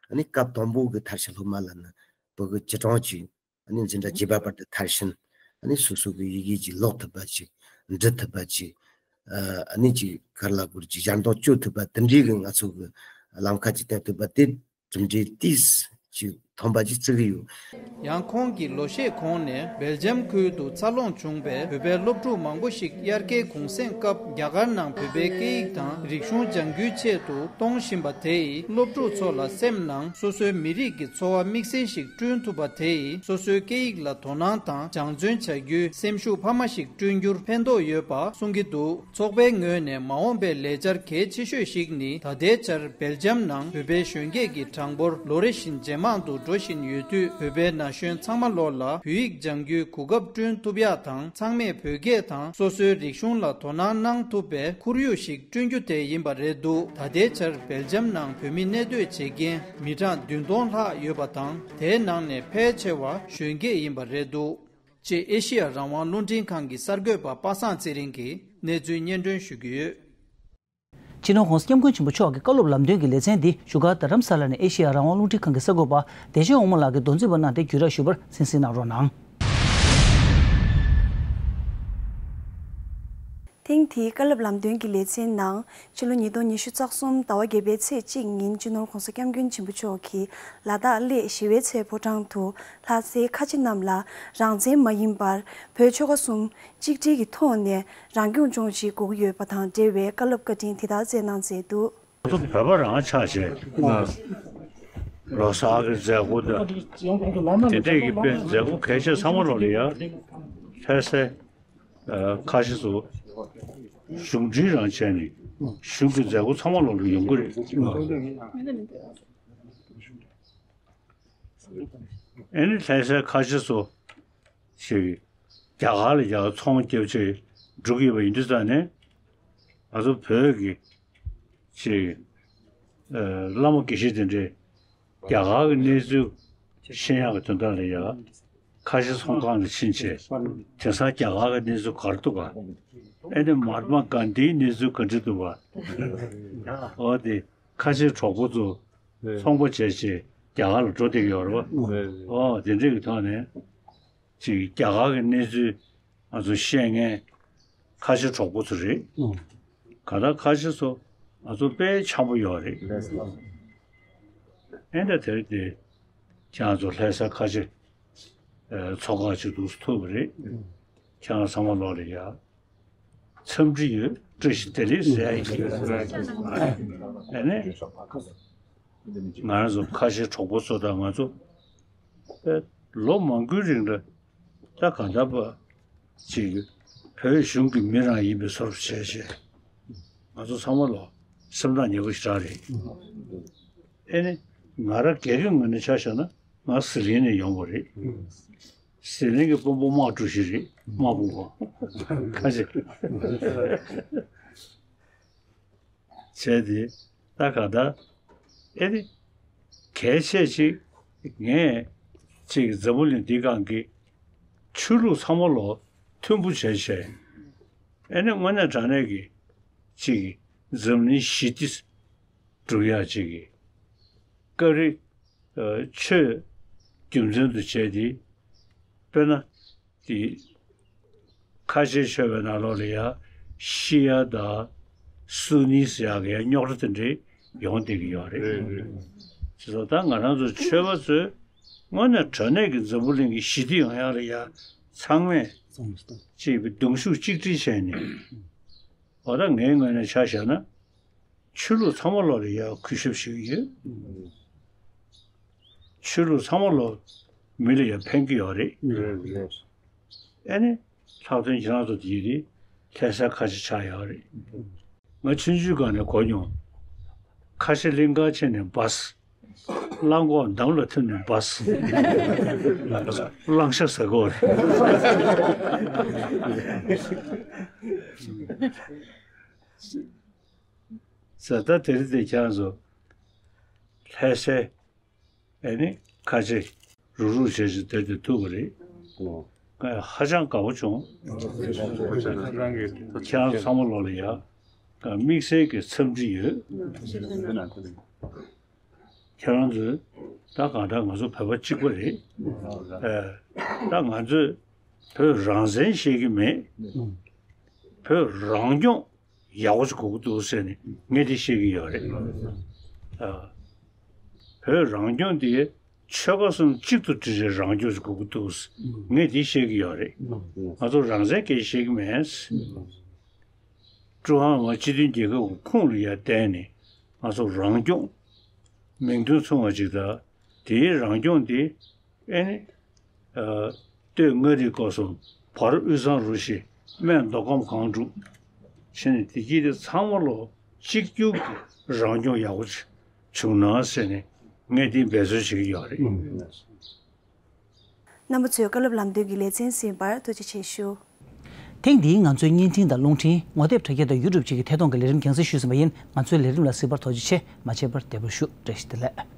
ཨ་ནི་སྐབས་དང་པོ་གི་མཐར་ཕྱིན་སློབ་མ་ལབ་ན་བོད་གི་སྤྱི་གྲོང་ཅིག་ཨ་ནི་འཛིན་གྲྭ་བརྒྱད་པ་བར་དུ་མཐར་ཕྱིན། ཨ་ནི་སོ་སོ་གི་ཡི་གེ་ཅིག་ཀློག་ཐུབ་པ་ཅིག་འབྲི་ཐུབ་པ་ཅིག་ཨ་ཨ་ནི་ཅིག་ག་རེ་ལབ་དགོས་རེད། ཅིག་ཞལ་འདོན་སྐྱོན་ཐུབ་པ་དེ་འདྲའི་གི་ང་ཚོ་གི་ལམ་ཁ་ཅིག་བསྟན་ཐུབ་པ་དེ་གྲུབ་འབྲས་ཏིས་ཅིག་ཐོན་པ་ཅིག་བརྩི་གི་ཡོད། ཡང་ཁོང་གིས་ལོ་ཤས་གོང་ནས་སྦེལ་ཇམ་ཁུལ་དུ་འཚར་ལོངས་བྱུང་བའི་བོད་པའི་སློབ་ཕྲུག་མང་པོ་ཞིག་དབྱར་ཁའི་གུང་སེང་སྐབས་རྒྱ་གར་ནང་བོད་པའི་སྐད་ཡིག་དང་རིག་གཞུང་སྦྱང་རྒྱུའི་ཆེད་དུ་གཏོང་བཞིན་པ་དེས། སློབ་ཕྲུག་ཚོ་ལ་སེམས་ནང་སོ་སོའི་མི་རིགས་ཀྱི་འཚོ་བ་དམིགས་བསལ་ཞིག་བསྐྲུན་ཐུབ་པ་དེས། སོ་སོའི་སྐད་ཡིག་ལ་དོ་སྣང་དང་སྦྱང་བརྩོན་བྱ་རྒྱུའི་སེམས་ཤུགས་འཕར་མ་ཞིག་བསྐྲུན་རྒྱུར་ཕན་ཐོགས་ཡོད་པ་གསུང་གི་འདུག་ཚོགས་པའི་ངོས་ནས་མ་འོངས་པའི་ལས་འཆར་གལ་ཆེ་ཤོས་ཤིག་ནི། ད་ལྟའི་ཆར་སྦེལ་ཇམ་ནང་བོད་པའི་གཞོན་སྐྱེས་ཀྱི་གྲངས་འབོར་ལོ་རེ་བཞིན་ཇེ་མང་དུ་འགྲོ་བཞིན་ཡོད་དུས། བོད་པའི་ན་གཞོན་ཚང་མ་ལོ་ལ་བོད་ཡིག་སྦྱང་རྒྱུའི་གོ་སྐབས་བསྐྲུན་ཐུབ་ཡག་དང་། ཚང་མས་བོད་སྐད་དང་སོ་སོའི་རིག་གཞུང་ལ་དོ་སྣང་གནང་ཐུབ་པའི་ཁོར་ཡུག་ཞིག་བསྐྲུན་རྒྱུ་དེ་ཡིན་པ་རེད་འདུག་ད་ལྟའི་ཆར་སྦེལ་ཇམ་ནང་བོད་མི་གནས་སྡོད་བྱེད་མཁན་མི་གྲངས་བདུན་སྟོང་ལྷག་ཡོད་པ་དང་། དེའི་ནང་ནས་ཕལ་ཆེ་བ་གཞོན་སྐྱེས་ཡིན་པ་རེད་འདུག་ཅེས་ཨེ་ཤི་ཡ་རང་དབང་རླུང་འཕྲིན་ཁང་གི་གསར་འགོད་པ་པ་སངས་ཚེ་རིང་གིས་གནས་ཚུལ་སྙན་སྒྲོན་ཞུ་གི་ཡོད། སྤྱི་ནོར་༧གོང་ས་༧སྐྱབས་མགོན་ཆེན་པོ་མཆོག་གི་བཀའ་སློབ་ལམ་སྟོན་གྱི་ལེ་ཚན་འདི་བཞུགས་སྒར་རྡ་རམ་ས་ལ་ནས་ཨེ་ཤི་ཡ་རང་དབང་རླུང་འཕྲིན་ཁང་གི་གསར་འགོད་པ་བདེ་ཆེན་དབང་མོ་ལགས་ཀྱིས་མདོ་འཛིན་པ་གནང་སྟེ་བརྒྱུད་བསྒྲགས་ཞུས་པར་གསན་གཟིགས་གནང་རོགས་གནང་། ཐེངས་འདིའི་བཀའ་སློབ་ལམ་སྟོན་གྱི་ལེ་ཚན་ནང་། ཕྱི་ལོ་ཉིས་སྟོང་ཉི་ཤུ་རྩ་གསུམ་ཟླ་བ་བརྒྱད་པའི་ཚེས་གཅིག་ཉིན་སྤྱི་ནོར་༧གོང་ས་༧སྐྱབས་མགོན་ཆེན་པོ་མཆོག་གིས་ལ་དྭགས་གླེ་ཞི་བའི་ཚལ་ཕོ་བྲང་དུ་ལྷ་སའི་ཁ་ཆེ་རྣམས་ལ་རང་བཙན་མ་ཡིན་པར་བོད་ཆོལ་ཁ་གསུམ་གཅིག་སྒྲིལ་གྱི་ཐོག་ནས་རང་སྐྱོང་ལྗོངས་ཤིག་དགོས་ཀྱི་ཡོད་པ་དང་འབྲེལ་བའི་བཀའ་སློབ་བཀའ་དྲིན་དེ་ལྟར་སྩལ་གནང་མཛད་འདུག། ང་ཚོ་བོད་པ་རང་ཆགས་བྱས། ལོ་གསར་གྱི་མཛད་སྒོ་དང་། དེ་འདྲས་ཀྱི་དཔེ་མཛད་སྒོ་གལ་ཆེ་ཚང་མ་ལོག་ལ་ཡ། ལྷ་སའི་ཨ་ཁ་ཆེ་ཚོ་གཞུང་འབྲེལ་རང་བྱས་ནས་གཞུང་གི་མཛད་སྒོ་ཚང་མ་ལོག་ལ་ཡོང་གི་རེད། ཨེ་ནི་ལྷ་སའི་ཁ་ཆེ་ཚོ་ཞིག་རྒྱ་གར་ལ་ཡ་ཚོང་རྒྱབ་བྱས་འགྲོ་གི་ཡོད་པ་ཡིན་དུས་ཙང་ནས། ང་ཚོ་བོད་ཀྱི་ཅིག་ཨ་བླ་མ་དགེ་བཤེས་དེ་འདྲས་རྒྱ་གར་གྱི་གནས་ཚུལ་ཤེས་ཡག་གི་དོན་དག་ལ་ཡ་ཁ་ཆེ་ཚོང་ཁང་ལ་ཕྱིན་བྱས། དེང་སང་རྒྱ་གར་གྱི་གནས་ཚུལ་ག་རེ་འདུག་ག། ཨེ་ནི་མ་ཧཱ་ཏ་མ་གྷན་དྷིའི་གནས་ཚུལ་ག་འདྲ་འདུག་ག། འོ་དེ་ཁ་ཆེ་གྲོགས་པོ་ཚོ་ཚོང་པ་བྱས་བྱས་རྒྱ་གར་ལ་འགྲོ་བསྡད་ཀྱི་ཡོད་རེད་བ། འོ་དེ་འདྲས་ཀྱི་ཐོག་ནས། ཅིག་རྒྱ་གར་གྱི་གནས་ཚུལ་ང་ཚོ་ཤེས་མཁན་ཁ་ཆེ་གྲོགས་པོ་ཚོ་རེད། ཨང་། ག་ད་ཁ་ཆེ་ཚོ་ང་ཚོ་དཔེ་འཆམ་པོ་ཡོད་རེད། ཨེ་འདྲ་དེར་དེ་ཁྱེད་རང་ཚོ་ལྷ་ས་ཁ་ཆེ་ཨ་ཚོགས་ཁག་ཅིག་འདུག་ཐུག་པ་རེད། ཁྱེད་རང་ཚང་མ་ལོག་ལ་ཡ་འཚམས་འདྲི་ཡོད། བཀྲ་ཤིས་བདེ་ལེགས་ཟེར་ཡ་ཡིན། ཨ་ནི། ང་རང་ཚོ་ཁ་ཆེ་གྲོགས་པོ་ཚོ་དང་ང་ཚོ་དཔེ་ལོ་མང་པོའི་རིང་ལ་ད་གང་ལྟར་བ་ཅིག་བོད་གཞུང་གི་མི་རང་ཡིན་པའི་བཟོ་འདྲ་བྱས་བྱས། ང་ཚོ་ཚང་མ་ལོ་སེམས་ཐག་ཉེ་པོ་ཞེ་དྲག་རེད། ཨེ་ནི་ང་རང་སྒེར་གྱི་ངོས་ནས་ཆ་བཞག་ན་ང་ཟི་ལིང་ནས་ཡོང་བ་རེད། ཟི་ལིང་གི་དཔོན་པོ་དམག་གྲུ་བཞི་རེད། དམག་དཔུང་པ་ཁ་ཆེ། བྱས་ཏེ་ད་ག་ད་ཨེ་ནི་གལ་ཆེ་ཅིག་ངས་ཅིག་འཛམ་བུ་གླིང་འདི་སྒང་གི་ཆོས་ལུགས་ཚང་མ་ལོ་མཐུན་པོ་བྱས་བྱས། ཨེ་ནི་དངོས་གནས་དྲང་གནས་ཀྱི་ཅིག་འཛམ་གླིང་ཞི་བདེ་སྒྲུབ་ཡག་ཅིག་གི་བཀའ་རིགས་ཆོས་རྒྱུ་མཚན་དུ་བྱས་ཏེ། དཔེར་ན། དེ་ཁ་ཆེ་ཆོས་པའི་ནང་ལོགས་ལ་ཡ་ཤི་ཡ་དང་སུ་ནི་ཟེར་ཡག་གི་རྙོག་དྲ་དེ་འདྲས་ཡོང་བསྡད་ཀྱི་ཡོད་རེད། རེད་རེད། བྱས་ཙང་ད་ང་རང་ཚོ་ཆོས་པ་ཚོས་དངོས་གནས་དྲང་གནས་ཀྱི་འཛམ་བུ་གླིང་གི་ཞི་བདེ་ཡོང་ཡག་ལ་ཡ་ཚང་མས་ཅིག་གདུང་ཤུགས་གཅིག་སྒྲིལ་བྱས་ནས། འོ་ད་ངའི་ངོས་ནས་ཆ་བཞག་ན། ཆོས་ལུགས་ཚང་མ་ལོག་ལ་ཡ་གུས་ཞབས་ཞུ་གི་ཡོད། ཆོས་ལུགས་ཚང་མ་ལོག་མི་ལ་ཡ་ཕན་གྱི་ཡོད་རེད། རེད་རེད། ཨེ་ནི་ལྷག་དོན་ཁྱེད་རང་ཚོ་དེ་རེད། ལྷ་ས་ཁ་ཆེ་ཆགས་ཡོད་རེད། ང་ཆུང་ཆུང་སྒང་ནས་གོ་མྱོང་། ཁ་ཆེ་གླིང་ག་ཕྱིན་ནས་འབའ། གླང་གོག་འདམ་ལ་ཐིམ་ནས་འབའ། གླང་ཤ་ཟ་གི་ཡོད་རེད། ཟ་ད་དེ་རིང་དེ་ཁྱེད་རང་ཚོ་ལྷ་སའི་ཨེ་ནི་ཁ་ཆེ་རུག་རུག་བྱས་བྱས་དེར་དེ་ཐུག་པ་རེད། ང་ཧ་ཅང་དགའ་པོ་བྱུང་། ཁྱེད་རང་ཚོ་ཚང་མ་ལོག་ལ་ཡ་དམིགས་བསལ་གྱི་འཚམས་འདྲི་ཡོད། ཁྱེད་རང་ཚོས་ད་གང་ལྟར་ང་ཚོ་བོད་པ་གཅིག་པ་རེད། ཨེ། ད་ང་ཚོས་བོད་རང་བཙན་བཤད་ཀྱི་མེད། བོད་རང་སྐྱོང་ཡག་པོ་ཞིག་དགོས་ཀྱི་འདུག་ཟེར་ནས་ངས་འདི་བཤད་ཀྱི་ཡོད་རེད། ཨ། བོད་རང་སྐྱོང་འདི་ཆོལ་ཁ་གསུམ་གཅིག་ཏུ་སྒྲིལ་བའི་རང་སྐྱོང་ཞིག་དགོས་ཀྱི་འདུག་ངས་འདི་བཤད་ཀྱི་ཡོད་རེད། ང་ཚོ་རང་བཙན་སྐད་ཆ་བཤད་ཀྱི་མེད། ཀྲུང་ཧྭ་མི་དམངས་སྤྱི་མཐུན་རྒྱལ་ཁབ་ཀྱི་ཁོངས་ལ་ཡར་བསྡད་ནས་ང་ཚོ་རང་སྐྱོང་མིང་དོན་མཚུངས་པ་ཅིག་དང་དེའི་རང་སྐྱོང་འདི། ཨེ་ནི། ཨ། སྟོད་མངའ་རིས་སྐོར་གསུམ། བར་དབུས་གཙང་རུ་བཞི། སྨད་མདོ་ཁམས་སྒང་དྲུག་བྱས་ནས་བདེ་སྐྱིད་དེ་ཚང་མ་ལོ་གཅིག་གྱུར་གྱི་རང་སྐྱོང་ཡག་པོ་བྱུང་ན་ཟེར་ནས་ངས་འདི་འབད་རྩོལ་བྱེད་ཀྱི་ཡོད་རེད། རྣམ་པ་ཚོས་བཀའ་སློབ་ལམ་སྟོན་གྱི་ལེ་ཚན་གཟིགས་པར་ཐུགས་རྗེ་ཆེ་ཞུ། ཐེངས་འདིའི་ང་ཚོའི་བརྙན་འཕྲིན་དང་རླུང་འཕྲིན། ངོ་དེབ་དྲ་རྒྱ་དང་ཡུ་ཊུབ་བཅས་ཀྱི་ཐད་གཏོང་གི་ལས་རིམ་རྒྱང་སྲིང་ཞུས་ཟིན་པ་ཡིན། ང་ཚོའི་ལས་རིམ་ལ་གཟིགས་པར་ཐུགས་རྗེ་ཆེ། མ་མཇལ་བར་བདེ་པོར་བཞུགས། བཀྲ་ཤིས་བདེ་ལེགས།